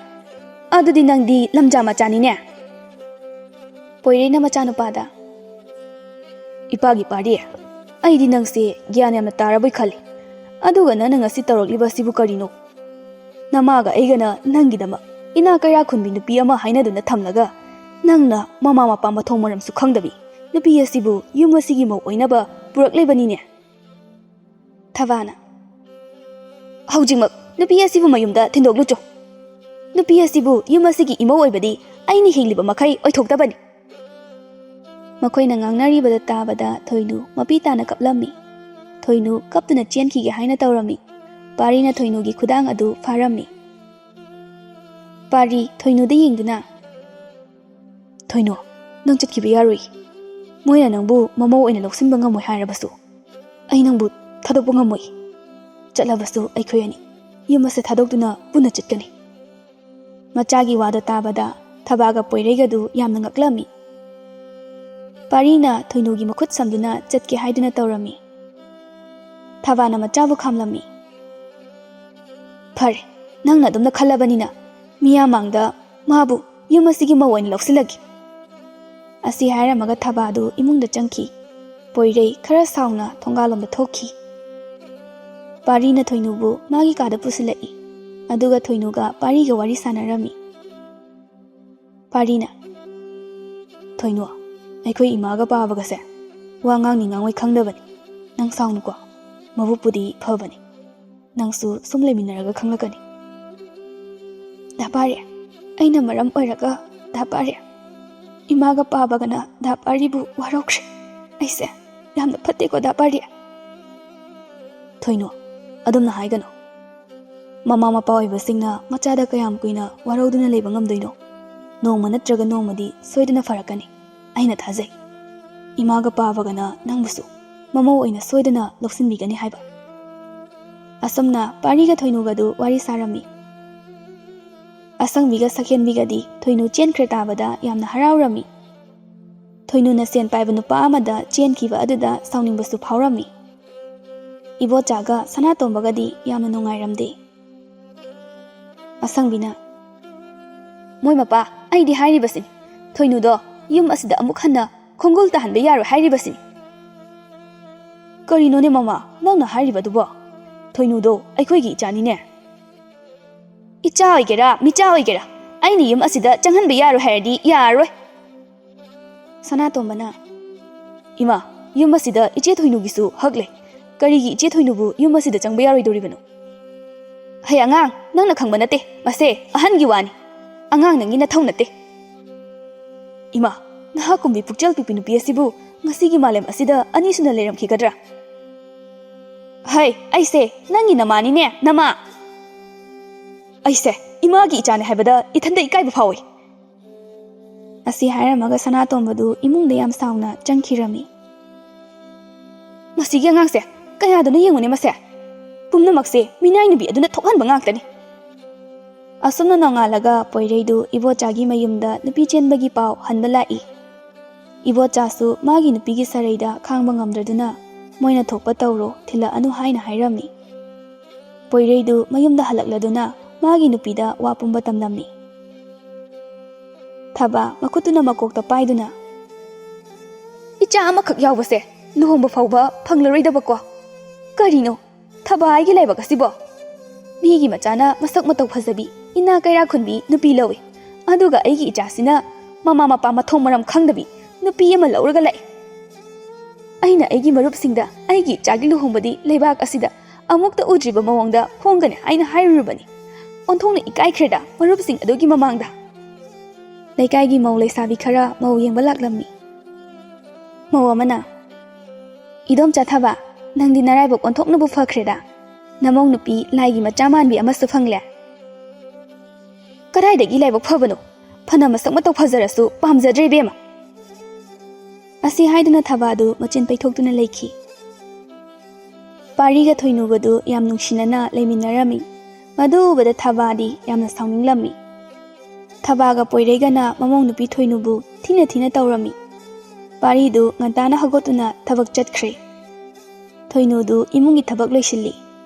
ꯑꯗꯨꯗꯤ ꯅꯪꯗꯤ ꯂꯝꯖꯥ ꯃꯆꯥꯅꯤꯅꯦ?" ꯄꯣꯏꯔꯩꯅ ꯃꯆꯥꯅꯨꯄꯥꯗ, "ꯏꯄꯥꯒꯤ ꯄꯥꯔꯤ, ꯑꯩꯗꯤ ꯅꯪꯁꯦ ꯒ꯭ꯌꯥꯟ ꯌꯥꯝꯅ ꯇꯥꯔꯕꯣꯏ ꯈꯜꯂꯤ꯫ ꯑꯗꯨꯒ ꯅꯪꯅ ꯉꯁꯤ ꯇꯧꯔꯛꯂꯤꯕ ꯑꯁꯤꯕꯨ ꯀꯔꯤꯅꯣ? ꯅꯃꯥꯒ ꯑꯩꯒꯅ ꯅꯪꯒꯤꯗꯃꯛ ꯏꯅꯥ ꯀꯩꯔꯥꯛ ꯈꯨꯟꯕꯤ ꯅꯨꯄꯤ ꯑꯃ ꯍꯥꯏꯅꯗꯨꯅ ꯊꯝꯂꯒ, ꯅꯪꯅ ꯃꯃꯥ ꯃꯄꯥ ꯃꯊꯣꯡ ꯃꯔꯝꯁꯨ ꯈꯪꯗꯕꯤ ꯅꯨꯄꯤ ꯑꯁꯤꯕꯨ ꯌꯨꯝ ꯑꯁꯤꯒꯤ ꯃꯧ ꯑꯣꯏꯅꯕ ꯄꯨꯔꯛꯂꯤꯕꯅꯤꯅꯦ꯫" ꯊꯕꯥꯅ, "ꯍꯧꯖꯤꯛꯃꯛ ꯅꯨꯄꯤ ꯑꯁꯤꯕꯨ ꯃꯌꯨꯝꯗ ꯊꯤꯟꯗꯣꯛꯂꯨꯆꯣ꯫ ꯅꯨꯄꯤ ꯑꯁꯤꯕꯨ ꯌꯨꯝ ꯑꯁꯤꯒꯤ ꯏꯃꯧ ꯑꯣꯏꯕꯗꯤ ꯑꯩꯅ ꯍꯤꯡꯂꯤꯕ ꯃꯈꯩ ꯑꯣꯏꯊꯣꯛꯇꯕꯅꯤ꯫" ꯃꯈꯣꯏꯅ ꯉꯥꯡꯅꯔꯤꯕꯗ ꯇꯥꯕꯗ ꯊꯣꯏꯅꯨ ꯃꯄꯤ ꯇꯥꯅ ꯀꯞꯂꯝꯃꯤ꯫ ꯊꯣꯏꯅꯨ ꯀꯞꯇꯨꯅ ꯆꯦꯟꯈꯤꯒꯦ ꯍꯥꯏꯅ ꯇꯧꯔꯝꯃꯤ꯫ ꯄꯥꯔꯤꯅ ꯊꯣꯏꯅꯨꯒꯤ ꯈꯨꯗꯥꯡ ꯑꯗꯨ ꯐꯥꯔꯝꯃꯤ꯫ ꯄꯥꯔꯤ ꯊꯣꯏꯅꯨꯗ ꯌꯦꯡꯗꯨꯅ, "ꯊꯣꯏꯅꯨ, ꯅꯪ ꯆꯠꯈꯤꯕ ꯌꯥꯔꯣꯏ꯫ ꯃꯣꯏꯅ ꯅꯪꯕꯨ ꯃꯃꯧ ꯑꯣꯏꯅ ꯂꯧꯁꯤꯟꯕ ꯉꯝꯃꯣꯏ ꯍꯥꯏꯔꯕꯁꯨ, ꯑꯩ ꯅꯪꯕꯨ ꯊꯥꯗꯣꯛꯄ ꯉꯝꯃꯣꯏ꯫ ꯆꯠꯂꯕꯁꯨ ꯑꯩꯈꯣꯏ ꯑꯅꯤ ꯌꯨꯝ ꯑꯁꯤ ꯊꯥꯗꯣꯛꯇꯨꯅ ꯄꯨꯟꯅ ꯆꯠꯀꯅꯤ꯫" ꯃꯆꯥꯒꯤ ꯋꯥꯗꯣ ꯇꯥꯕꯗ ꯊꯕꯥꯒ ꯄꯣꯏꯔꯩꯒꯗꯨ ꯌꯥꯝꯅ ꯉꯛꯂꯝꯃꯤ꯫ ꯄꯥꯔꯤꯅ ꯊꯣꯏꯅꯨꯒꯤ ꯃꯈꯨꯠ ꯁꯝꯗꯨꯅ ꯆꯠꯀꯦ ꯍꯥꯏꯗꯨꯅ ꯇꯧꯔꯝꯃꯤ꯫ ꯊꯕꯥꯅ ꯃꯆꯥꯕꯨ ꯈꯥꯝꯂꯝꯃꯤ꯫ "ꯐꯔꯦ, ꯅꯪꯅ ꯑꯗꯨꯝꯅ ꯈꯜꯂꯕꯅꯤꯅ, ꯃꯤꯌꯥꯝꯃꯥꯡꯗ ꯃꯥꯕꯨ ꯌꯨꯝ ꯑꯁꯤꯒꯤ ꯃꯧ ꯑꯣꯏꯅ ꯂꯧꯁꯤꯜꯂꯒꯦ꯫" ꯑꯁꯤ ꯍꯥꯏꯔꯝꯃꯒ ꯊꯕꯥꯗꯨ ꯏꯃꯨꯡꯗ ꯆꯪꯈꯤ꯫ ꯄꯣꯏꯔꯩ ꯈꯔ ꯁꯥꯎꯅ ꯊꯣꯡꯒꯥꯜꯂꯣꯝꯗ ꯊꯣꯛꯈꯤ꯫ ꯄꯥꯔꯤꯅ ꯊꯣꯏꯅꯨꯕꯨ ꯃꯥꯒꯤ ꯀꯥꯗ ꯄꯨꯁꯤꯜꯂꯛꯏ꯫ ꯑꯗꯨꯒ ꯊꯣꯏꯅꯨꯒ ꯄꯥꯔꯤꯒ ꯋꯥꯔꯤ ꯁꯥꯟꯅꯔꯝꯃꯤ꯫ ꯄꯥꯔꯤꯅ, "ꯊꯣꯏꯅꯨ, ꯑꯩꯈꯣꯏ ꯏꯃꯥꯒ ꯄꯥꯕꯒꯁꯦ ꯋꯥ ꯉꯥꯡꯅꯤ ꯉꯥꯡꯉꯣꯏ ꯈꯪꯗꯕꯅꯤ꯫ ꯅꯪ ꯁꯥꯎꯅꯨꯀꯣ, ꯃꯕꯨꯛꯄꯨꯗꯤ ꯐꯕꯅꯤ꯫ ꯅꯪꯁꯨ ꯁꯨꯝ ꯂꯩꯃꯤꯟꯅꯔꯒ ꯈꯪꯂꯛꯀꯅꯤ꯫" "ꯗꯥ ꯄꯥꯔꯤ, ꯑꯩꯅ ꯃꯔꯝ ꯑꯣꯏꯔꯒ ꯗꯥ ꯄꯥꯔꯤ, ꯏꯃꯥꯒ ꯄꯥꯕꯒꯅ ꯗꯥ ꯄꯥꯔꯤꯕꯨ ꯋꯥꯔꯧꯈ꯭ꯔꯦ꯫ ꯑꯩꯁꯦ ꯌꯥꯝꯅ ꯐꯠꯇꯦꯀꯣ ꯗꯥ ꯄꯥꯔꯤ꯫" "ꯊꯣꯏꯅꯨ, ꯑꯗꯨꯝꯅ ꯍꯥꯏꯒꯅꯨ꯫ ꯃꯃꯥ ꯃꯄꯥ ꯑꯣꯏꯕꯁꯤꯡꯅ ꯃꯆꯥꯗ ꯀꯌꯥꯝ ꯀꯨꯏꯅ ꯋꯥꯔꯧꯗꯨꯅ ꯂꯩꯕ ꯉꯝꯗꯣꯏꯅꯣ? ꯅꯣꯡꯃ ꯅꯠꯇ꯭ꯔꯒ ꯅꯣꯡꯃꯗꯤ ꯁꯣꯏꯗꯅ ꯐꯔꯛꯀꯅꯤ꯫ ꯑꯩꯅ ꯊꯥꯖꯩ꯫ ꯏꯃꯥꯒ ꯄꯥꯕꯒꯅ ꯅꯪꯕꯨꯁꯨ ꯃꯃꯧ ꯑꯣꯏꯅ ꯁꯣꯏꯗꯅ ꯂꯧꯁꯤꯟꯕꯤꯒꯅꯤ ꯍꯥꯏꯕ꯫" ꯑꯁꯨꯝꯅ ꯄꯥꯔꯤꯒ ꯊꯣꯏꯅꯨꯒꯗꯨ ꯋꯥꯔꯤ ꯁꯥꯔꯝꯃꯤ꯫ ꯑꯁꯪꯕꯤꯒ ꯁꯛꯍꯦꯟꯕꯤꯒꯗꯤ ꯊꯣꯏꯅꯨ ꯆꯦꯟꯈ꯭ꯔ ꯇꯥꯕꯗ ꯌꯥꯝꯅ ꯍꯔꯥꯎꯔꯝꯃꯤ꯫ ꯊꯣꯏꯅꯨꯅ ꯁꯦꯟ ꯄꯥꯏꯕ ꯅꯨꯄꯥ ꯑꯃꯗ ꯆꯦꯟꯈꯤꯕ ꯑꯗꯨꯗ ꯁꯥꯎꯅꯤꯡꯕꯁꯨ ꯐꯥꯎꯔꯝꯃꯤ꯫ ꯏꯕꯣꯆꯥꯒ ꯁꯅꯥꯇꯣꯝꯕꯒꯗꯤ ꯌꯥꯝꯅ ꯅꯨꯡꯉꯥꯏꯔꯝꯗꯦ꯫ ꯑꯁꯪꯕꯤꯅ, "ꯃꯣꯏ ꯃꯄꯥ, ꯑꯩꯗꯤ ꯍꯥꯏꯔꯤꯕꯁꯤꯅꯤ, ꯊꯣꯏꯅꯨꯗꯣ ꯌꯨꯝ ꯑꯁꯤꯗ ꯑꯃꯨꯛ ꯍꯟꯅ ꯈꯣꯡꯒꯨꯜ ꯇꯥꯍꯟꯕ ꯌꯥꯔꯣꯏ ꯍꯥꯏꯔꯤꯕꯁꯤꯅꯤ꯫" "ꯀꯔꯤꯅꯣꯅꯦ ꯃꯃꯥ, ꯅꯪꯅ ꯍꯥꯏꯔꯤꯕꯗꯨꯕꯣ? ꯊꯣꯏꯅꯨꯗꯣ ꯑꯩꯈꯣꯏꯒꯤ ꯏꯆꯥꯅꯤꯅꯦ꯫" "ꯏꯆꯥ ꯑꯣꯏꯒꯦꯔꯥ ꯃꯤꯆꯥ ꯑꯣꯏꯒꯦꯔꯥ, ꯑꯩꯅ ꯌꯨꯝ ꯑꯁꯤꯗ ꯆꯪꯍꯟꯕ ꯌꯥꯔꯣꯏ ꯍꯥꯏꯔꯗꯤ ꯌꯥꯔꯔꯣꯏ꯫" ꯁꯅꯥꯇꯣꯝꯕꯅ, "ꯏꯃꯥ, ꯌꯨꯝ ꯑꯁꯤꯗ ꯏꯆꯦ ꯊꯣꯏꯅꯨꯒꯤꯁꯨ ꯍꯛ ꯂꯩ꯫ ꯀꯔꯤꯒꯤ ꯏꯆꯦ ꯊꯣꯏꯅꯨꯕꯨ ꯌꯨꯝ ꯑꯁꯤꯗ ꯆꯪꯕ ꯌꯥꯔꯣꯏꯗꯧꯔꯤꯕꯅꯣ?" "ꯍꯩ ꯑꯉꯥꯡ, ꯅꯪꯅ ꯈꯪꯕ ꯅꯠꯇꯦ, ꯃꯁꯦ ꯑꯍꯟꯒꯤ ꯋꯥꯅꯤ꯫ ꯑꯉꯥꯡ ꯅꯪꯒꯤ ꯅꯊꯧ ꯅꯠꯇꯦ꯫" "ꯏꯃꯥ, ꯅꯍꯥꯛꯀꯨꯝꯕꯤ ꯄꯨꯛꯆꯦꯜ ꯄꯤꯛꯄꯤ ꯅꯨꯄꯤ ꯑꯁꯤꯕꯨ ꯉꯁꯤꯒꯤ ꯃꯥꯂꯦꯝ ꯑꯁꯤꯗ ꯑꯅꯤꯁꯨꯅ ꯂꯩꯔꯝꯈꯤꯒꯗ꯭ꯔꯥ?" "ꯍꯩ, ꯑꯩꯁꯦ ꯅꯪꯒꯤ ꯅꯃꯥꯅꯤꯅꯦ, ꯅꯃꯥ!" "ꯑꯩꯁꯦ ꯏꯃꯥꯒꯤ ꯏꯆꯥꯅꯦ ꯍꯥꯏꯕꯗ ꯏꯊꯟꯇ ꯏꯀꯥꯏꯕ ꯐꯥꯎꯏ꯫" ꯑꯁꯤ ꯍꯥꯏꯔꯝꯃꯒ ꯁꯅꯥꯇꯣꯝꯕꯗꯨ ꯏꯃꯨꯡꯗ ꯌꯥꯝ ꯁꯥꯎꯅ ꯆꯪꯈꯤꯔꯝꯃꯤ꯫ "ꯃꯁꯤꯒꯤ ꯑꯉꯥꯡꯁꯦ ꯀꯌꯥꯗꯅꯣ ꯌꯦꯡꯉꯨꯅꯦ ꯃꯁꯦ꯫ ꯄꯨꯝꯅꯃꯛꯁꯦ ꯃꯤꯅꯥꯏ ꯅꯨꯄꯤ ꯑꯗꯨꯅ ꯊꯣꯛꯍꯟꯕ ꯉꯥꯛꯇꯅꯤ꯫" ꯑꯁꯨꯝꯅ ꯅꯣꯡꯉꯥꯜꯂꯒ ꯄꯣꯏꯔꯩꯗꯨ ꯏꯕꯣꯆꯥꯒꯤ ꯃꯌꯨꯝꯗ ꯅꯨꯄꯤ ꯆꯦꯟꯕꯒꯤ ꯄꯥꯎ ꯍꯟꯕ ꯂꯥꯛꯏ꯫ ꯏꯕꯣꯆꯥꯁꯨ ꯃꯥꯒꯤ ꯅꯨꯄꯤꯒꯤ ꯁꯔꯩꯗ ꯈꯥꯡꯕ ꯉꯝꯗ꯭ꯔꯗꯨꯅ, "ꯃꯣꯏꯅ ꯊꯣꯛꯄ ꯇꯧꯔꯣ, ꯊꯤꯜꯂꯛꯑꯅꯨ" ꯍꯥꯏꯅ ꯍꯥꯏꯔꯝꯃꯤ꯫ ꯄꯣꯏꯔꯩꯗꯨ ꯃꯌꯨꯝꯗ ꯍꯜꯂꯛꯂꯗꯨꯅ ꯃꯥꯒꯤ ꯅꯨꯄꯤꯗ ꯋꯥ ꯄꯨꯝꯕ ꯇꯝꯂꯝꯃꯤ꯫ ꯊꯕꯥ ꯃꯈꯨꯠꯇꯨꯅ ꯃꯀꯣꯛꯇ ꯄꯥꯏꯗꯨꯅ, "ꯏꯆꯥ ꯑꯃꯈꯛ ꯌꯥꯎꯕꯁꯦ ꯂꯨꯍꯣꯡꯕ ꯐꯥꯎꯕ ꯐꯪꯂꯔꯣꯏꯗꯕꯀꯣ? ꯀꯔꯤꯅꯣ ꯊꯕꯥ ꯑꯩꯒꯤ ꯂꯥꯏꯕꯛ ꯑꯁꯤꯕꯣ? ꯃꯤꯒꯤ ꯃꯆꯥꯅ ꯃꯁꯛ ꯃꯇꯧ ꯐꯖꯕꯤ, ꯏꯅꯥ ꯀꯩꯔꯥ ꯈꯨꯟꯕꯤ ꯅꯨꯄꯤ ꯂꯧꯏ, ꯑꯗꯨꯒ ꯑꯩꯒꯤ ꯏꯆꯥꯁꯤꯅ ꯃꯃꯥ ꯃꯄꯥ ꯃꯊꯣꯡ ꯃꯔꯝ ꯈꯪꯗꯕꯤ ꯅꯨꯄꯤ ꯑꯃ ꯂꯧꯔꯒ ꯂꯥꯛꯏ꯫ ꯑꯩꯅ ꯑꯩꯒꯤ ꯃꯔꯨꯞꯁꯤꯡꯗ ꯑꯩꯒꯤ ꯏꯆꯥꯒꯤ ꯂꯨꯍꯣꯡꯕꯗꯤ ꯂꯩꯕꯥꯛ ꯑꯁꯤꯗ ꯑꯃꯨꯛꯇ ꯎꯗ꯭ꯔꯤꯕ ꯃꯑꯣꯡꯗ ꯍꯣꯡꯒꯅꯤ ꯍꯥꯏꯅ ꯍꯥꯏꯔꯨꯔꯕꯅꯤ꯫ ꯑꯣꯟꯊꯣꯛꯅ ꯏꯀꯥꯏꯈ꯭ꯔꯦꯗ ꯃꯔꯨꯞꯁꯤꯡ ꯑꯗꯨꯒꯤ ꯃꯃꯥꯡꯗ꯫" ꯂꯩꯀꯥꯏꯒꯤ ꯃꯧ ꯂꯩꯁꯥꯕꯤ ꯈꯔ ꯃꯧ ꯌꯦꯡꯕ ꯂꯥꯛꯂꯝꯃꯤ꯫ ꯃꯧ ꯑꯃꯅ, "ꯏꯗꯣꯝꯆꯥ ꯊꯕꯥ, ꯅꯪꯗꯤ ꯅꯔꯥꯏꯕꯛ ꯑꯣꯟꯊꯣꯛꯅꯕꯨ ꯐꯈ꯭ꯔꯦꯗ꯫ ꯅꯃꯧ ꯅꯨꯄꯤ ꯂꯥꯏꯒꯤ ꯃꯆꯥ ꯃꯥꯟꯕꯤ ꯑꯃꯁꯨ ꯐꯪꯂꯦ꯫" "ꯀꯗꯥꯏꯗꯒꯤ ꯂꯥꯏꯕꯛ ꯐꯕꯅꯣ? ꯐꯅ ꯃꯁꯛ ꯃꯇꯧ ꯐꯖꯔꯁꯨ ꯄꯥꯝꯖꯗ꯭ꯔꯦ ꯏꯕꯦꯝꯃ꯫" ꯑꯁꯤ ꯍꯥꯏꯗꯨꯅ ꯊꯕꯥꯗꯨ ꯃꯆꯤꯟ ꯄꯩꯊꯣꯛꯇꯨꯅ ꯂꯩꯈꯤ꯫ ꯄꯥꯔꯤꯒ ꯊꯣꯏꯅꯨꯒꯗꯨ ꯌꯥꯝ ꯅꯨꯡꯁꯤꯅꯅ ꯂꯩꯃꯤꯟꯅꯔꯝꯃꯤ꯫ ꯃꯗꯨ ꯎꯕꯗ ꯊꯕꯥꯗꯤ ꯌꯥꯝꯅ ꯁꯥꯎꯅꯤꯡꯂꯝꯃꯤ꯫ ꯊꯕꯥꯒ ꯄꯣꯏꯔꯩꯒꯅ ꯃꯃꯧ ꯅꯨꯄꯤ ꯊꯣꯏꯅꯨꯕꯨ ꯊꯤꯅ ꯊꯤꯅ ꯇꯧꯔꯝꯃꯤ꯫ ꯄꯥꯔꯤꯗꯨ ꯉꯟꯇꯥꯅ ꯍꯧꯒꯠꯇꯨꯅ ꯊꯕꯛ ꯆꯠꯈ꯭ꯔꯦ꯫ ꯊꯣꯏꯅꯨꯗꯨ ꯏꯃꯨꯡꯒꯤ ꯊꯕꯛ ꯂꯣꯏꯁꯤꯜꯂꯤ꯫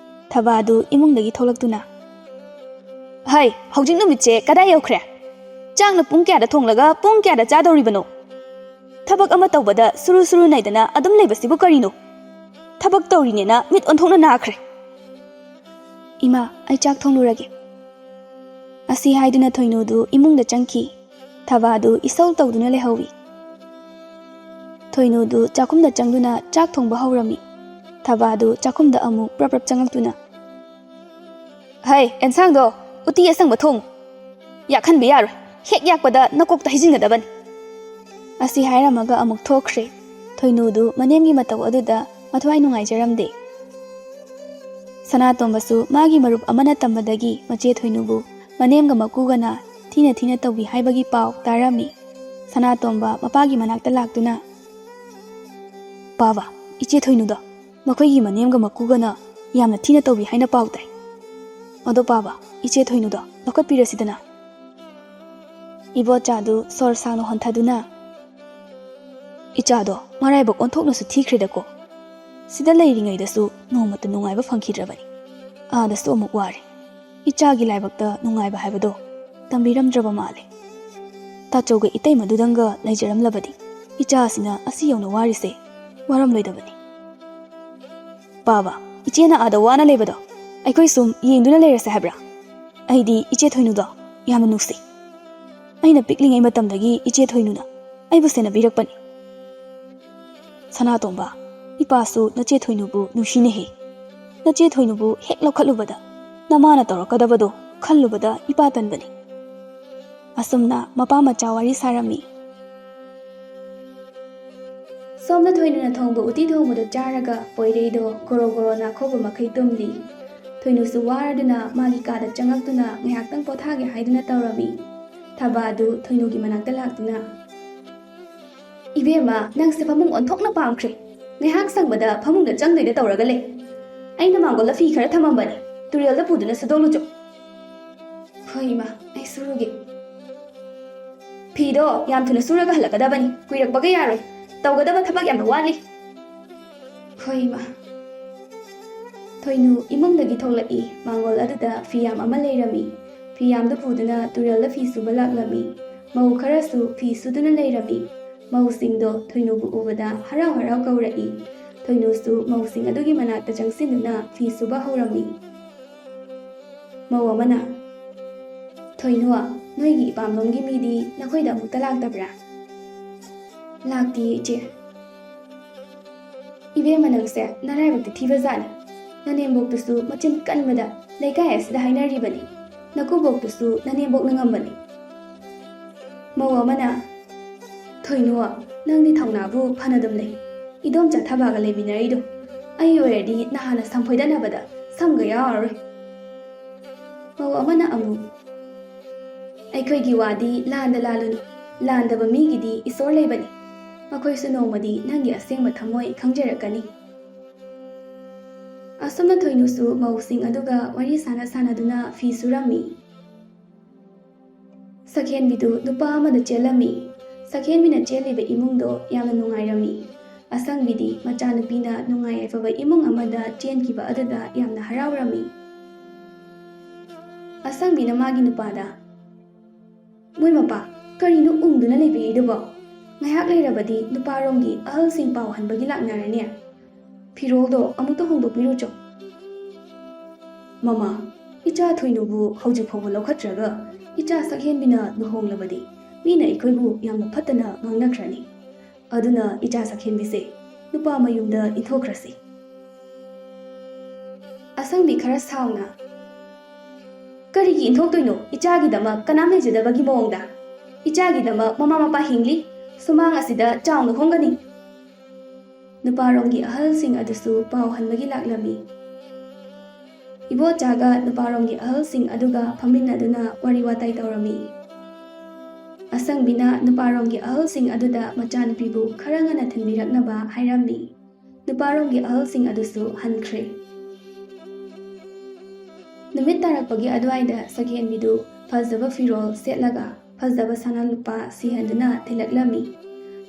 ꯊꯕꯥꯗꯨ ꯏꯃꯨꯡꯗꯒꯤ ꯊꯣꯛꯂꯛꯇꯨꯅ, "ꯍꯩ, ꯍꯧꯖꯤꯛ ꯅꯨꯃꯤꯠꯁꯦ ꯀꯗꯥꯏ ꯌꯧꯈ꯭ꯔꯦ? ꯆꯥꯛꯅ ꯄꯨꯡ ꯀꯌꯥꯗ ꯊꯣꯡꯂꯒ ꯄꯨꯡ ꯀꯌꯥꯗ ꯆꯥꯗꯧꯔꯤꯕꯅꯣ? ꯊꯕꯛ ꯑꯃ ꯇꯧꯕꯗ ꯁꯨꯔꯨ ꯁꯨꯔꯨ ꯅꯩꯗꯅ ꯑꯗꯨꯝ ꯂꯩꯕꯁꯤꯕꯨ ꯀꯔꯤꯅꯣ? ꯊꯕꯛ ꯇꯧꯔꯤꯅꯦꯅ ꯃꯤꯠ ꯑꯣꯟꯊꯣꯛꯅ ꯅꯥꯈ꯭ꯔꯦ꯫ ꯏꯃꯥ, ꯑꯩ ꯆꯥꯛ ꯊꯣꯡꯂꯨꯔꯒꯦ꯫" ꯑꯁꯤ ꯍꯥꯏꯗꯨꯅ ꯊꯣꯏꯅꯨꯗꯨ ꯏꯃꯨꯡꯗ ꯆꯪꯈꯤ꯫ ꯊꯕꯥꯗꯨ ꯏꯁꯧ ꯇꯧꯗꯨꯅ ꯂꯩꯍꯧꯏ꯫ ꯊꯣꯏꯅꯨꯗꯨ ꯆꯥꯛꯈꯨꯝꯗ ꯆꯪꯗꯨꯅ ꯆꯥꯛ ꯊꯣꯡꯕ ꯍꯧꯔꯝꯃꯤ꯫ ꯊꯕꯥꯗꯨ ꯆꯥꯛꯈꯨꯝꯗ ꯑꯃꯨꯛ ꯄ꯭ꯔꯞ ꯄ꯭ꯔꯞ ꯆꯪꯉꯛꯇꯨꯅ, "ꯍꯩ, ꯑꯦꯟꯁꯥꯡꯗꯣ ꯎꯇꯤ ꯑꯁꯪꯕ ꯊꯣꯡꯉꯨ꯫ ꯌꯥꯛꯍꯟꯕ ꯌꯥꯔꯣꯏ꯫ ꯍꯦꯛ ꯌꯥꯛꯄꯗ ꯅꯀꯣꯛꯇ ꯍꯩꯖꯤꯟꯒꯗꯕꯅꯤ꯫" ꯑꯁꯤ ꯍꯥꯏꯔꯝꯃꯒ ꯑꯃꯨꯛ ꯊꯣꯛꯈ꯭ꯔꯦ꯫ ꯊꯣꯏꯅꯨꯗꯨ ꯃꯅꯦꯝꯒꯤ ꯃꯇꯧ ꯑꯗꯨꯗ ꯃꯊ꯭ꯋꯥꯏ ꯅꯨꯡꯉꯥꯏꯖꯔꯝꯗꯦ꯫ ꯁꯅꯥꯇꯣꯝꯕꯁꯨ ꯃꯥꯒꯤ ꯃꯔꯨꯞ ꯑꯃꯅ ꯇꯝꯕꯗꯒꯤ ꯃꯆꯦ ꯊꯣꯏꯅꯨꯕꯨ ꯃꯅꯦꯝꯒ ꯃꯀꯨꯒꯅ ꯊꯤꯅ ꯊꯤꯅ ꯇꯧꯕꯤ ꯍꯥꯏꯕꯒꯤ ꯄꯥꯎ ꯇꯥꯔꯝꯃꯤ꯫ ꯁꯅꯥꯇꯣꯝꯕ ꯃꯄꯥꯒꯤ ꯃꯅꯥꯛꯇ ꯂꯥꯛꯇꯨꯅ, "ꯄꯥꯕ, ꯏꯆꯦ ꯊꯣꯏꯅꯨꯗꯣ ꯃꯈꯣꯏꯒꯤ ꯃꯅꯦꯝꯒ ꯃꯀꯨꯒꯅ ꯌꯥꯝꯅ ꯊꯤꯅ ꯇꯧꯕꯤ ꯍꯥꯏꯅ ꯄꯥꯎ ꯇꯥꯏ꯫ ꯑꯗꯣ ꯄꯥꯕ, ꯏꯆꯦ ꯊꯣꯏꯅꯨꯗꯣ ꯂꯧꯈꯠꯄꯤꯔꯁꯤꯗꯅ꯫" ꯏꯕꯣꯆꯥꯗꯨ ꯁꯣꯔ ꯁꯥꯡꯅ ꯍꯣꯟꯊꯗꯨꯅ, "ꯏꯆꯥꯗꯣ ꯃꯔꯥꯏꯕꯛ ꯑꯣꯟꯊꯣꯛꯅꯁꯨ ꯊꯤꯈ꯭ꯔꯦꯗꯀꯣ꯫ ꯁꯤꯗ ꯂꯩꯔꯤꯉꯩꯗꯁꯨ ꯅꯣꯡꯃꯇ ꯅꯨꯡꯉꯥꯏꯕ ꯐꯪꯈꯤꯗ꯭ꯔꯕꯅꯤ꯫ ꯑꯥꯗꯁꯨ ꯑꯃꯨꯛ ꯋꯥꯔꯦ꯫ ꯏꯆꯥꯒꯤ ꯂꯥꯏꯕꯛꯇ ꯅꯨꯡꯉꯥꯏꯕ ꯍꯥꯏꯕꯗꯣ ꯇꯝꯕꯤꯔꯝꯗ꯭ꯔꯕ ꯃꯥꯜꯂꯦ꯫ ꯇꯥꯆꯧꯒ ꯏꯇꯩꯃꯗꯨꯗꯪꯒ ꯂꯩꯖꯔꯝꯂꯕꯗꯤ ꯏꯆꯥꯁꯤꯅ ꯑꯁꯤ ꯌꯧꯅ ꯋꯥꯔꯤꯁꯦ ꯋꯥꯔꯝꯂꯣꯏꯗꯕꯅꯤ꯫" "ꯄꯥꯕ, ꯏꯆꯦꯅ ꯑꯥꯗ ꯋꯥꯅ ꯂꯩꯕꯗꯣ ꯑꯩꯈꯣꯏ ꯁꯨꯝ ꯌꯦꯡꯗꯨꯅ ꯂꯩꯔꯁꯦ ꯍꯥꯏꯕ꯭ꯔꯥ? ꯑꯩꯗꯤ ꯏꯆꯦ ꯊꯣꯏꯅꯨꯗꯣ ꯌꯥꯝꯅ ꯅꯨꯡꯁꯤ꯫ ꯑꯩꯅ ꯄꯤꯛꯂꯤꯉꯩ ꯃꯇꯝꯗꯒꯤ ꯏꯆꯦ ꯊꯣꯏꯅꯨꯅ ꯑꯩꯕꯨ ꯁꯦꯟꯅꯕꯤꯔꯛꯄꯅꯤ꯫" "ꯁꯅꯥꯇꯣꯝꯕ, ꯏꯄꯥꯁꯨ ꯅꯆꯦ ꯊꯣꯏꯅꯨꯕꯨ ꯅꯨꯡꯁꯤꯅꯦꯍꯦ꯫ ꯅꯆꯦ ꯊꯣꯏꯅꯨꯕꯨ ꯍꯦꯛ ꯂꯧꯈꯠꯂꯨꯕꯗ ꯅꯃꯥꯅ ꯇꯧꯔꯛꯀꯗꯕꯗꯣ ꯈꯜꯂꯨꯕꯗ ꯏꯄꯥ ꯇꯟꯕꯅꯤ꯫" ꯑꯁꯨꯝꯅ ꯃꯄꯥ ꯃꯆꯥ ꯋꯥꯔꯤ ꯁꯥꯔꯝꯃꯤ꯫ ꯁꯣꯝꯗ ꯊꯣꯏꯅꯨꯅ ꯊꯣꯡꯕ ꯎꯇꯤ ꯊꯣꯡꯕꯗꯨ ꯆꯥꯔꯒ ꯄꯣꯏꯔꯩꯗꯣ ꯒꯣꯔꯣ ꯒꯣꯔꯣ ꯅꯥꯈꯣꯛꯄ ꯃꯈꯩ ꯇꯨꯝꯂꯤ꯫ ꯊꯣꯏꯅꯨꯁꯨ ꯋꯥꯔꯗꯨꯅ ꯃꯥꯒꯤ ꯀꯥꯗ ꯆꯪꯉꯛꯇꯨꯅ ꯉꯥꯏꯍꯥꯛꯇꯪ ꯄꯣꯊꯥꯒꯦ ꯍꯥꯏꯗꯨꯅ ꯇꯧꯔꯝꯃꯤ꯫ ꯊꯕꯥꯗꯨ ꯊꯣꯏꯅꯨꯒꯤ ꯃꯅꯥꯛꯇ ꯂꯥꯛꯇꯨꯅ, "ꯏꯕꯦꯝꯃ, ꯅꯪꯁꯦ ꯐꯃꯨꯡ ꯑꯣꯟꯊꯣꯛꯅ ꯄꯥꯝꯈ꯭ꯔꯦ꯫ ꯉꯥꯏꯍꯥꯛ ꯁꯪꯕꯗ ꯐꯃꯨꯡꯗ ꯆꯪꯗꯣꯏꯗ ꯇꯧꯔꯒ ꯂꯩ꯫ ꯑꯩꯅ ꯃꯥꯡꯒꯣꯜꯗ ꯐꯤ ꯈꯔ ꯊꯝꯃꯝꯕꯅꯤ, ꯇꯨꯔꯦꯜꯗ ꯄꯨꯗꯨꯅ ꯁꯨꯗꯣꯛꯂꯨꯆꯣ꯫" "ꯍꯣꯏ ꯏꯃꯥ, ꯑꯩ ꯁꯨꯔꯨꯒꯦ꯫" ꯐꯤꯗꯣ ꯌꯥꯝ ꯊꯨꯅ ꯁꯨꯔꯒ ꯍꯜꯂꯛꯀꯗꯕꯅꯤ꯫ ꯀꯨꯏꯔꯛꯄꯒ ꯌꯥꯔꯣꯏ꯫ ꯇꯧꯒꯗꯕ ꯊꯕꯛ ꯌꯥꯝꯅ ꯋꯥꯠꯂꯤ꯫ ꯍꯣꯏ, ꯏꯃꯥ꯫ ꯊꯣꯏꯅꯨ ꯏꯃꯨꯡꯗꯒꯤ ꯊꯣꯛꯂꯛꯏ꯫ ꯃꯥꯡꯒꯣꯜ ꯑꯗꯨꯗ ꯐꯤꯌꯥꯝ ꯑꯃ ꯂꯩꯔꯝꯃꯤ꯫ ꯐꯤꯌꯥꯝꯗꯨ ꯄꯨꯗꯨꯅ ꯇꯨꯔꯦꯜꯗ ꯐꯤ ꯁꯨꯕ ꯂꯥꯛꯂꯝꯃꯤ꯫ ꯃꯧ ꯈꯔꯁꯨ ꯐꯤ ꯁꯨꯗꯨꯅ ꯂꯩꯔꯝꯃꯤ꯫ ꯃꯧꯁꯤꯡꯗꯣ ꯊꯣꯏꯅꯨꯕꯨ ꯎꯕꯗ ꯍꯔꯥꯎ ꯍꯔꯥꯎ ꯀꯧꯔꯛꯏ꯫ ꯊꯣꯏꯅꯨꯁꯨ ꯃꯧꯁꯤꯡ ꯑꯗꯨꯒꯤ ꯃꯅꯥꯛꯇ ꯆꯪꯁꯤꯟꯗꯨꯅ ꯐꯤ ꯁꯨꯕ ꯍꯧꯔꯝꯃꯤ꯫ ꯃꯧ ꯑꯃꯅ, "ꯊꯣꯏꯅꯨ, ꯅꯣꯏꯒꯤ ꯏꯄꯥꯝꯂꯣꯝꯒꯤ ꯃꯤꯗꯤ ꯅꯈꯣꯏꯗ ꯑꯃꯨꯛꯇ ꯂꯥꯛꯇꯕ꯭ꯔꯥ?" "ꯂꯥꯛꯇꯤꯌꯦ, ꯏꯆꯦ꯫" "ꯏꯕꯦꯝꯃ, ꯅꯪꯁꯦ ꯅꯔꯥꯏꯕꯛꯇꯤ ꯊꯤꯕꯖꯥꯠꯅꯤ꯫ ꯅꯅꯦꯝꯕꯣꯛꯇꯨꯁꯨ ꯃꯆꯤꯟ ꯀꯟꯕꯗ ꯂꯩꯀꯥꯏ ꯑꯁꯤꯗ ꯍꯥꯏꯅꯔꯤꯕꯅꯤ꯫ ꯅꯀꯨꯕꯣꯛꯇꯨꯁꯨ ꯅꯅꯦꯝꯕꯣꯛꯅ ꯉꯝꯕꯅꯤ꯫" ꯃꯧ ꯑꯃꯅ, "ꯊꯣꯏꯅꯨ, ꯅꯪꯗꯤ ꯊꯧꯅꯥꯕꯨ ꯐꯅꯗꯨꯝ ꯂꯩ꯫ ꯏꯗꯣꯝꯆꯥ ꯊꯕꯥꯒ ꯂꯩꯃꯤꯟꯅꯔꯤꯗꯣ꯫ ꯑꯩ ꯑꯣꯏꯔꯗꯤ ꯅꯍꯥꯟꯅ ꯁꯝ ꯐꯣꯏꯗꯠꯅꯕꯗ ꯁꯝꯒ ꯌꯥꯎꯔꯔꯣꯏ꯫" ꯃꯧ ꯑꯃꯅ ꯑꯃꯨꯛ, "ꯑꯩꯈꯣꯏꯒꯤ ꯋꯥꯗꯤ ꯂꯥꯟꯗ ꯂꯥꯜꯂꯨꯅꯨ꯫ ꯂꯥꯟꯗꯕ ꯃꯤꯒꯤꯗꯤ ꯏꯁꯣꯔ ꯂꯩꯕꯅꯤ꯫ ꯃꯈꯣꯏꯁꯨ ꯅꯣꯡꯃꯗꯤ ꯅꯪꯒꯤ ꯑꯁꯦꯡꯕ ꯊꯃꯣꯏ ꯈꯪꯖꯔꯛꯀꯅꯤ꯫" ꯑꯁꯨꯝꯅ ꯊꯣꯏꯅꯨꯁꯨ ꯃꯧꯁꯤꯡ ꯑꯗꯨꯒ ꯋꯥꯔꯤ ꯁꯥꯟꯅ ꯁꯥꯟꯅꯗꯨꯅ ꯐꯤ ꯁꯨꯔꯝꯃꯤ꯫ ꯁꯛꯍꯦꯟꯕꯤꯗꯨ ꯅꯨꯄꯥ ꯑꯃꯗ ꯆꯦꯜꯂꯝꯃꯤ꯫ ꯁꯛꯍꯦꯟꯕꯤꯅ ꯆꯦꯜꯂꯤꯕ ꯏꯃꯨꯡꯗꯣ ꯌꯥꯝꯅ ꯅꯨꯡꯉꯥꯏꯔꯝꯃꯤ꯫ ꯑꯁꯪꯕꯤꯗꯤ ꯃꯆꯥꯅꯨꯄꯤꯅ ꯅꯨꯡꯉꯥꯏ ꯌꯥꯏꯐꯕ ꯏꯃꯨꯡ ꯑꯃꯗ ꯆꯦꯟꯈꯤꯕ ꯑꯗꯨꯗ ꯌꯥꯝꯅ ꯍꯔꯥꯎꯔꯝꯃꯤ꯫ ꯑꯁꯪꯕꯤꯅ ꯃꯥꯒꯤ ꯅꯨꯄꯥꯗ, "ꯃꯣꯏ ꯃꯄꯥ, ꯀꯔꯤꯅꯣ ꯎꯪꯗꯨꯅ ꯂꯩꯕꯤꯔꯤꯗꯨꯕꯣ? ꯉꯥꯏꯍꯥꯛ ꯂꯩꯔꯕꯗꯤ ꯅꯨꯄꯥꯔꯣꯝꯒꯤ ꯑꯍꯜꯁꯤꯡ ꯄꯥꯎ ꯍꯟꯕꯒꯤ ꯂꯥꯛꯅꯔꯅꯤ꯫ ꯐꯤꯔꯣꯜꯗꯣ ꯑꯃꯨꯛꯇ ꯍꯣꯡꯗꯣꯛꯄꯤꯔꯨꯆꯣ꯫" "ꯃꯃꯥ, ꯏꯆꯥ ꯊꯣꯏꯅꯨꯕꯨ ꯍꯧꯖꯤꯛ ꯐꯥꯎꯕ ꯂꯧꯈꯠꯇ꯭ꯔꯒ ꯏꯆꯥ ꯁꯛꯍꯦꯟꯕꯤꯅ ꯂꯨꯍꯣꯡꯂꯕꯗꯤ ꯃꯤꯅ ꯑꯩꯈꯣꯏꯕꯨ ꯌꯥꯝꯅ ꯐꯠꯇꯅ ꯉꯥꯡꯅꯈ꯭ꯔꯅꯤ꯫ ꯑꯗꯨꯅ ꯏꯆꯥ ꯁꯛꯍꯦꯟꯕꯤꯁꯦ ꯅꯨꯄꯥ ꯃꯌꯨꯝꯗ ꯏꯟꯊꯣꯛꯈ꯭ꯔꯁꯤ꯫" ꯑꯁꯪꯕꯤ ꯈꯔ ꯁꯥꯎꯅ, "ꯀꯔꯤꯒꯤ ꯏꯟꯊꯣꯛꯇꯣꯏꯅꯣ? ꯏꯆꯥꯒꯤꯗꯃꯛ ꯀꯅꯥꯝ ꯂꯩꯖꯗꯕꯒꯤ ꯃꯑꯣꯡꯗ? ꯏꯆꯥꯒꯤꯗꯃꯛ ꯃꯃꯥ ꯃꯄꯥ ꯍꯤꯡꯂꯤ꯫ ꯁꯨꯃꯥꯡ ꯑꯁꯤꯗ ꯆꯥꯎꯅ ꯍꯣꯡꯒꯅꯤ꯫" ꯅꯨꯄꯥꯔꯣꯝꯒꯤ ꯑꯍꯜꯁꯤꯡ ꯑꯗꯨꯁꯨ ꯄꯥꯎ ꯍꯟꯕꯒꯤ ꯂꯥꯛꯂꯝꯃꯤ꯫ ꯏꯕꯣꯆꯥꯒ ꯅꯨꯄꯥꯔꯣꯝꯒꯤ ꯑꯍꯜꯁꯤꯡ ꯑꯗꯨꯒ ꯐꯝꯃꯤꯟꯅꯗꯨꯅ ꯋꯥꯔꯤ ꯋꯥꯇꯥꯏ ꯇꯧꯔꯝꯃꯤ꯫ ꯑꯁꯪꯕꯤꯅ ꯅꯨꯄꯥꯔꯣꯝꯒꯤ ꯑꯍꯜꯁꯤꯡ ꯑꯗꯨꯗ ꯃꯆꯥꯅꯨꯄꯤꯕꯨ ꯈꯔ ꯉꯟꯅ ꯊꯤꯟꯕꯤꯔꯛꯅꯕ ꯍꯥꯏꯔꯝꯃꯤ꯫ ꯅꯨꯄꯥꯔꯣꯝꯒꯤ ꯑꯍꯜꯁꯤꯡ ꯑꯗꯨꯁꯨ ꯍꯟꯈ꯭ꯔꯦ꯫ ꯅꯨꯃꯤꯠ ꯇꯥꯔꯛꯄꯒꯤ ꯑꯗꯨꯋꯥꯏꯗ ꯁꯛꯍꯦꯟꯕꯤꯗꯨ ꯐꯖꯕ ꯐꯤꯔꯣꯜ ꯁꯦꯠꯂꯒ ꯐꯖꯕ ꯁꯅꯥ ꯂꯨꯄꯥ ꯁꯤꯍꯟꯗꯨꯅ ꯊꯤꯜꯂꯛꯂꯝꯃꯤ꯫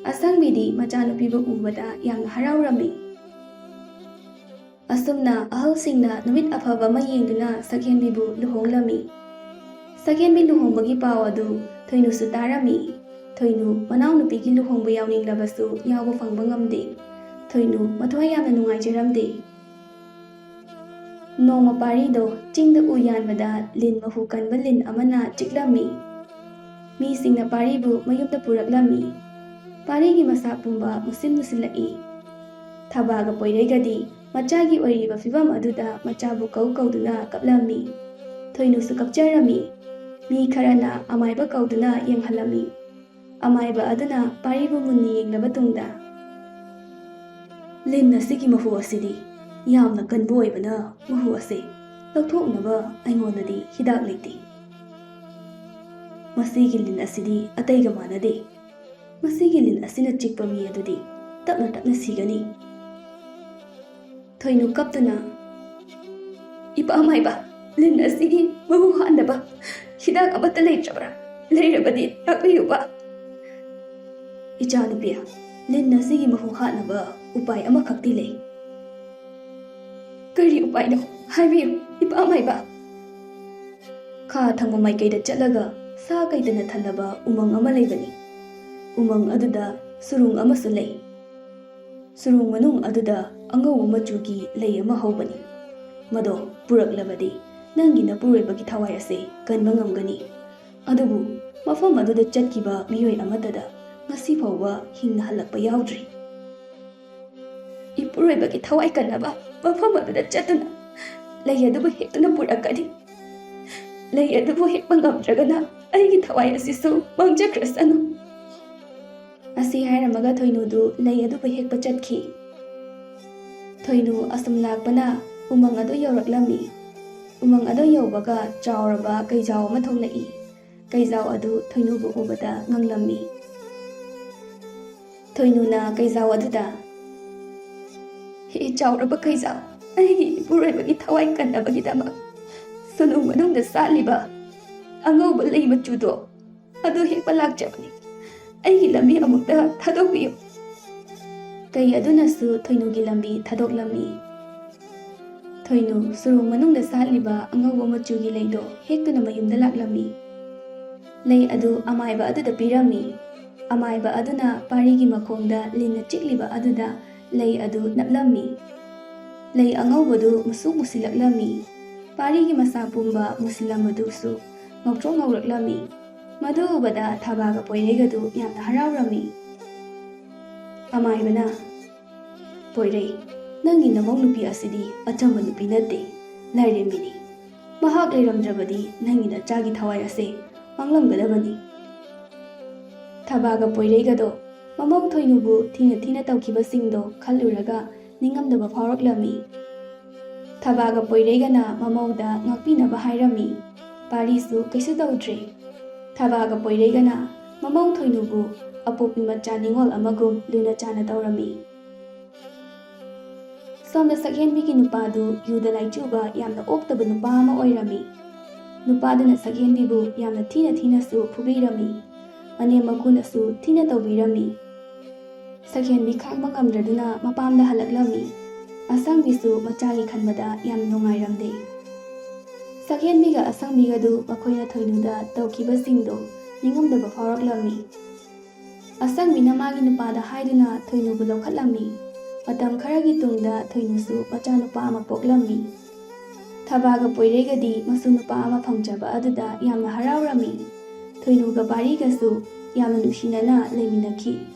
ꯑꯁꯪꯕꯤꯗꯤ ꯃꯆꯥꯅꯨꯄꯤꯕꯨ ꯎꯕꯗ ꯌꯥꯝꯅ ꯍꯔꯥꯎꯔꯝꯃꯤ꯫ ꯑꯁꯨꯝꯅ ꯑꯍꯜꯁꯤꯡꯅ ꯅꯨꯃꯤꯠ ꯑꯐꯕ ꯑꯃ ꯌꯦꯡꯗꯨꯅ ꯁꯛꯍꯦꯟꯕꯤꯕꯨ ꯂꯨꯍꯣꯡꯂꯝꯃꯤ꯫ ꯁꯛꯍꯦꯟꯕꯤ ꯂꯨꯍꯣꯡꯕꯒꯤ ꯄꯥꯎ ꯑꯗꯨ ꯊꯣꯏꯅꯨꯁꯨ ꯇꯥꯔꯝꯃꯤ꯫ ꯊꯣꯏꯅꯨ ꯃꯅꯥꯎꯅꯨꯄꯤꯒꯤ ꯂꯨꯍꯣꯡꯕ ꯌꯥꯎꯅꯤꯡꯂꯕꯁꯨ ꯌꯥꯎꯕ ꯐꯪꯕ ꯉꯝꯗꯦ꯫ ꯊꯣꯏꯅꯨ ꯃꯊ꯭ꯋꯥꯏ ꯌꯥꯝꯅ ꯅꯨꯡꯉꯥꯏꯖꯔꯝꯗꯦ꯫ ꯅꯣꯡꯃ ꯄꯥꯔꯤꯗꯣ ꯆꯤꯡꯗ ꯎ ꯌꯥꯟꯕꯗ ꯂꯤꯟ ꯃꯍꯨ ꯀꯟꯕ ꯂꯤꯟ ꯑꯃꯅ ꯆꯤꯛꯂꯝꯃꯤ꯫ ꯃꯤꯁꯤꯡꯅ ꯄꯥꯔꯤꯕꯨ ꯃꯌꯨꯝꯗ ꯄꯨꯔꯛꯂꯝꯃꯤ꯫ ꯄꯥꯔꯤꯒꯤ ꯃꯁꯥ ꯄꯨꯝꯕ ꯃꯨꯁꯤꯟ ꯃꯨꯁꯤꯜꯂꯛꯏ꯫ ꯊꯕꯥꯒ ꯄꯣꯏꯔꯩꯒꯗꯤ ꯃꯆꯥꯒꯤ ꯑꯣꯏꯔꯤꯕ ꯐꯤꯕꯝ ꯑꯗꯨꯗ ꯃꯆꯥꯕꯨ ꯀꯧ ꯀꯧꯗꯨꯅ ꯀꯞꯂꯝꯃꯤ꯫ ꯊꯣꯏꯅꯨꯁꯨ ꯀꯞꯆꯔꯝꯃꯤ꯫ ꯃꯤ ꯈꯔꯅ ꯑꯃꯥꯏꯕ ꯀꯧꯗꯨꯅ ꯌꯦꯡꯍꯜꯂꯝꯃꯤ꯫ ꯑꯃꯥꯏꯕ ꯑꯗꯨꯅ ꯄꯥꯔꯤꯕꯨ ꯃꯨꯟꯅ ꯌꯦꯡꯂꯕ ꯇꯨꯡꯗ, "ꯂꯤꯟ ꯑꯁꯤꯒꯤ ꯃꯍꯨ ꯑꯁꯤꯗꯤ ꯌꯥꯝꯅ ꯀꯟꯕ ꯑꯣꯏꯕꯅ ꯃꯍꯨ ꯑꯁꯤ ꯂꯧꯊꯣꯛꯅꯕ ꯑꯩꯉꯣꯟꯗꯗꯤ ꯍꯤꯗꯥꯛ ꯂꯩꯇꯦ꯫ ꯃꯁꯤꯒꯤ ꯂꯤꯟ ꯑꯁꯤꯗꯤ ꯑꯇꯩꯒ ꯃꯥꯟꯅꯗꯦ꯫ ꯃꯁꯤꯒꯤ ꯂꯤꯟ ꯑꯁꯤꯅ ꯆꯤꯛꯄ ꯃꯤ ꯑꯗꯨꯗꯤ ꯇꯞꯅ ꯇꯞꯅ ꯁꯤꯒꯅꯤ꯫" ꯊꯣꯏꯅꯨ ꯀꯞꯇꯨꯅ, "ꯏꯄꯥ ꯃꯥꯏꯕ, ꯂꯤꯟ ꯑꯁꯤꯒꯤ ꯃꯍꯨ ꯍꯥꯠꯅꯕ ꯍꯤꯗꯥꯛ ꯑꯃꯠꯇ ꯂꯩꯇ꯭ꯔꯕ꯭ꯔꯥ? ꯂꯩꯔꯕꯗꯤ ꯇꯥꯛꯄꯤꯌꯨꯕ꯫" "ꯏꯆꯥꯅꯨꯄꯤ, ꯂꯤꯟ ꯑꯁꯤꯒꯤ ꯃꯍꯨ ꯍꯥꯠꯅꯕ ꯎꯄꯥꯏ ꯑꯃꯈꯛꯇꯤ ꯂꯩ꯫" "ꯀꯔꯤ ꯎꯄꯥꯏꯅꯣ? ꯍꯥꯏꯕꯤꯌꯨ, ꯏꯄꯥ ꯃꯥꯏꯕ꯫" ꯈꯥ ꯊꯪꯕ ꯃꯥꯏꯀꯩꯗ ꯆꯠꯂꯒ ꯁꯥ ꯀꯩꯗꯅ ꯊꯜꯂꯕ ꯎꯃꯪ ꯑꯃ ꯂꯩꯕꯅꯤ꯫ ꯎꯃꯪ ꯑꯗꯨꯗ ꯁꯨꯔꯨꯡ ꯑꯃꯁꯨ ꯂꯩ꯫ ꯁꯨꯔꯨꯡ ꯃꯅꯨꯡ ꯑꯗꯨꯗ ꯑꯉꯧꯕ ꯃꯆꯨꯒꯤ ꯂꯩ ꯑꯃ ꯍꯧꯕꯅꯤ꯫ ꯃꯗꯣ ꯄꯨꯔꯛꯂꯕꯗꯤ ꯅꯪꯒꯤ ꯅꯄꯨꯔꯣꯏꯕꯒꯤ ꯊꯋꯥꯏ ꯑꯁꯤ ꯀꯟꯕ ꯉꯝꯒꯅꯤ꯫ ꯑꯗꯨꯕꯨ ꯃꯐꯝ ꯑꯗꯨꯗ ꯆꯠꯈꯤꯕ ꯃꯤꯑꯣꯏ ꯑꯃꯠꯇꯗ ꯉꯁꯤ ꯐꯥꯎꯕ ꯍꯤꯡꯅ ꯍꯜꯂꯛꯄ ꯌꯥꯎꯗ꯭ꯔꯤ꯫ "ꯏꯄꯨꯔꯣꯏꯕꯒꯤ ꯊꯋꯥꯏ ꯀꯟꯅꯕ ꯃꯐꯝ ꯑꯗꯨꯗ ꯆꯠꯇꯨꯅ ꯂꯩ ꯑꯗꯨꯕꯨ ꯍꯦꯛꯇꯨꯅ ꯄꯨꯔꯛꯀꯅꯤ꯫ ꯂꯩ ꯑꯗꯨꯕꯨ ꯍꯦꯛꯄ ꯉꯝꯗ꯭ꯔꯒꯅ ꯑꯩꯒꯤ ꯊꯋꯥꯏ ꯑꯁꯤꯁꯨ ꯃꯥꯡꯖꯈ꯭ꯔꯁꯅꯨ꯫" ꯑꯁꯤ ꯍꯥꯏꯔꯝꯃꯒ ꯊꯣꯏꯅꯨꯗꯨ ꯂꯩ ꯑꯗꯨꯕꯨ ꯍꯦꯛꯄ ꯆꯠꯈꯤ꯫ ꯊꯣꯏꯅꯨ ꯑꯁꯨꯝ ꯂꯥꯛꯄꯅ ꯎꯃꯪ ꯑꯗꯨ ꯌꯧꯔꯛꯂꯝꯃꯤ꯫ ꯎꯃꯪ ꯑꯗꯨ ꯌꯧꯕꯒ ꯆꯥꯎꯔꯕ ꯀꯩꯖꯥꯎ ꯑꯃ ꯊꯣꯛꯂꯛꯏ꯫ ꯀꯩꯖꯥꯎ ꯑꯗꯨ ꯊꯣꯏꯅꯨꯕꯨ ꯎꯕꯗ ꯉꯪꯂꯝꯃꯤ꯫ ꯊꯣꯏꯅꯨꯅ ꯀꯩꯖꯥꯎ ꯑꯗꯨꯗ, "ꯍꯦ ꯆꯥꯎꯔꯕ ꯀꯩꯖꯥꯎ, ꯑꯩꯒꯤ ꯏꯄꯨꯔꯣꯏꯕꯒꯤ ꯊꯋꯥꯏ ꯀꯟꯅꯕꯒꯤꯗꯃꯛ ꯁꯨꯅꯨ ꯃꯅꯨꯡꯗ ꯁꯥꯠꯂꯤꯕ ꯑꯉꯧꯕ ꯂꯩ ꯃꯆꯨꯗꯣ ꯑꯗꯨ ꯍꯦꯛꯄ ꯂꯥꯛꯆꯕꯅꯤ꯫ ꯑꯩꯒꯤ ꯂꯝꯕꯤ ꯑꯃꯨꯛꯇ ꯊꯥꯗꯣꯛꯄꯤꯌꯨ꯫ ꯀꯩ ꯑꯗꯨꯅꯁꯨ ꯊꯣꯏꯅꯨꯒꯤ ꯂꯝꯕꯤ ꯊꯥꯗꯣꯛꯂꯝꯃꯤ꯫ ꯊꯣꯏꯅꯨ ꯁꯨꯔꯨꯡ ꯃꯅꯨꯡꯗ ꯁꯥꯠꯂꯤꯕ ꯑꯉꯧꯕ ꯃꯆꯨꯒꯤ ꯂꯩꯗꯣ ꯍꯦꯛꯇꯨꯅ ꯃꯌꯨꯝꯗ ꯂꯥꯛꯂꯝꯃꯤ꯫ ꯂꯩ ꯑꯗꯨ ꯑꯃꯥꯏꯕ ꯑꯗꯨꯗ ꯄꯤꯔꯝꯃꯤ꯫ ꯑꯃꯥꯏꯕ ꯑꯗꯨꯅ ꯄꯥꯔꯤꯒꯤ ꯃꯈꯣꯡꯗ ꯂꯤꯟꯅ ꯆꯤꯛꯂꯤꯕ ꯑꯗꯨꯗ ꯂꯩ ꯑꯗꯨ ꯅꯞꯂꯝꯃꯤ꯫ ꯂꯩ ꯑꯉꯧꯕꯗꯨ ꯃꯨꯁꯨꯛ ꯃꯨꯁꯤꯜꯂꯛꯂꯝꯃꯤ꯫ ꯄꯥꯔꯤꯒꯤ ꯃꯁꯥ ꯄꯨꯝꯕ ꯃꯨꯁꯤꯜꯂꯝꯕꯗꯨꯁꯨ ꯉꯧꯇ꯭ꯔꯣꯛ ꯉꯧꯔꯛꯂꯝꯃꯤ꯫ ꯃꯗꯨ ꯎꯕꯗ ꯊꯕꯥꯒ ꯄꯣꯏꯔꯩꯒꯗꯨ ꯌꯥꯝꯅ ꯍꯔꯥꯎꯔꯝꯃꯤ꯫ ꯑꯃꯥꯏꯕꯅ, "ꯄꯣꯏꯔꯩ, ꯅꯪꯒꯤ ꯅꯃꯧ ꯅꯨꯄꯤ ꯑꯁꯤꯗꯤ ꯑꯆꯝꯕ ꯅꯨꯄꯤ ꯅꯠꯇꯦ, ꯂꯥꯏꯔꯦꯝꯕꯤꯅꯤ꯫ ꯃꯍꯥꯛ ꯂꯩꯔꯝꯗ꯭ꯔꯕꯗꯤ ꯅꯪꯒꯤ ꯅꯆꯥꯒꯤ ꯊꯋꯥꯏ ꯑꯁꯦ ꯃꯥꯡꯂꯝꯒꯗꯕꯅꯤ꯫" ꯊꯕꯥꯒ ꯄꯣꯏꯔꯩꯒꯗꯣ ꯃꯃꯧ ꯊꯣꯏꯅꯨꯕꯨ ꯊꯤꯅ ꯊꯤꯅ ꯇꯧꯈꯤꯕꯁꯤꯡꯗꯣ ꯈꯜꯂꯨꯔꯒ ꯅꯤꯡꯉꯝꯗꯕ ꯐꯥꯎꯔꯛꯂꯝꯃꯤ꯫ ꯊꯕꯥꯒ ꯄꯣꯏꯔꯩꯒꯅ ꯃꯃꯧꯗ ꯉꯥꯛꯄꯤꯅꯕ ꯍꯥꯏꯔꯝꯃꯤ꯫ ꯄꯥꯔꯤꯁꯨ ꯀꯩꯁꯨ ꯇꯧꯗ꯭ꯔꯦ꯫ ꯊꯕꯥꯒ ꯄꯣꯏꯔꯩꯒꯅ ꯃꯃꯧ ꯊꯣꯏꯅꯨꯕꯨ ꯑꯄꯣꯛꯄꯤ ꯃꯆꯥ ꯅꯤꯉꯣꯜ ꯑꯃꯒꯨꯝ ꯂꯨꯅ ꯆꯥꯟꯅ ꯇꯧꯔꯝꯃꯤ꯫ ꯁꯣꯝꯗ ꯁꯛꯍꯦꯟꯕꯤꯒꯤ ꯅꯨꯄꯥꯗꯨ ꯌꯨꯗ ꯂꯥꯏꯆꯨꯕ ꯌꯥꯝꯅ ꯑꯣꯛꯇꯕ ꯅꯨꯄꯥ ꯑꯃ ꯑꯣꯏꯔꯝꯃꯤ꯫ ꯅꯨꯄꯥꯗꯨꯅ ꯁꯛꯍꯦꯟꯕꯤꯕꯨ ꯌꯥꯝꯅ ꯊꯤꯅ ꯊꯤꯅꯁꯨ ꯐꯨꯕꯤꯔꯝꯃꯤ꯫ ꯃꯅꯦꯝ ꯃꯀꯨꯅꯁꯨ ꯊꯤꯅ ꯇꯧꯕꯤꯔꯝꯃꯤ꯫ ꯁꯛꯍꯦꯟꯕꯤ ꯈꯥꯡꯕ ꯉꯝꯗ꯭ꯔꯗꯨꯅ ꯃꯄꯥꯝꯗ ꯍꯜꯂꯛꯂꯝꯃꯤ꯫ ꯑꯁꯪꯕꯤꯁꯨ ꯃꯆꯥꯒꯤ ꯈꯟꯕꯗ ꯌꯥꯝ ꯅꯨꯡꯉꯥꯏꯔꯝꯗꯦ꯫ ꯁꯛꯍꯦꯟꯕꯤꯒ ꯑꯁꯪꯕꯤꯒꯗꯨ ꯃꯈꯣꯏꯅ ꯊꯣꯏꯅꯨꯗ ꯇꯧꯈꯤꯕꯁꯤꯡꯗꯣ ꯅꯤꯡꯉꯝꯗꯕ ꯐꯥꯎꯔꯛꯂꯝꯃꯤ꯫ ꯑꯁꯪꯕꯤꯅ ꯃꯥꯒꯤ ꯅꯨꯄꯥꯗ ꯍꯥꯏꯗꯨꯅ ꯊꯣꯏꯅꯨꯕꯨ ꯂꯧꯈꯠꯂꯝꯃꯤ꯫ ꯃꯇꯝ ꯈꯔꯒꯤ ꯇꯨꯡꯗ ꯊꯣꯏꯅꯨꯁꯨ ꯃꯆꯥꯅꯨꯄꯥ ꯑꯃ ꯄꯣꯛꯂꯝꯃꯤ꯫ ꯊꯕꯥꯒ ꯄꯣꯏꯔꯩꯒꯗꯤ ꯃꯁꯨ ꯅꯨꯄꯥ ꯑꯃ ꯐꯪꯖꯕ ꯑꯗꯨꯗ ꯌꯥꯝꯅ ꯍꯔꯥꯎꯔꯝꯃꯤ꯫ ꯊꯣꯏꯅꯨꯒ ꯄꯥꯔꯤꯒꯁꯨ ꯌꯥꯝꯅ ꯅꯨꯡꯁꯤꯅꯅ ꯂꯩꯃꯤꯟꯅꯈꯤ꯫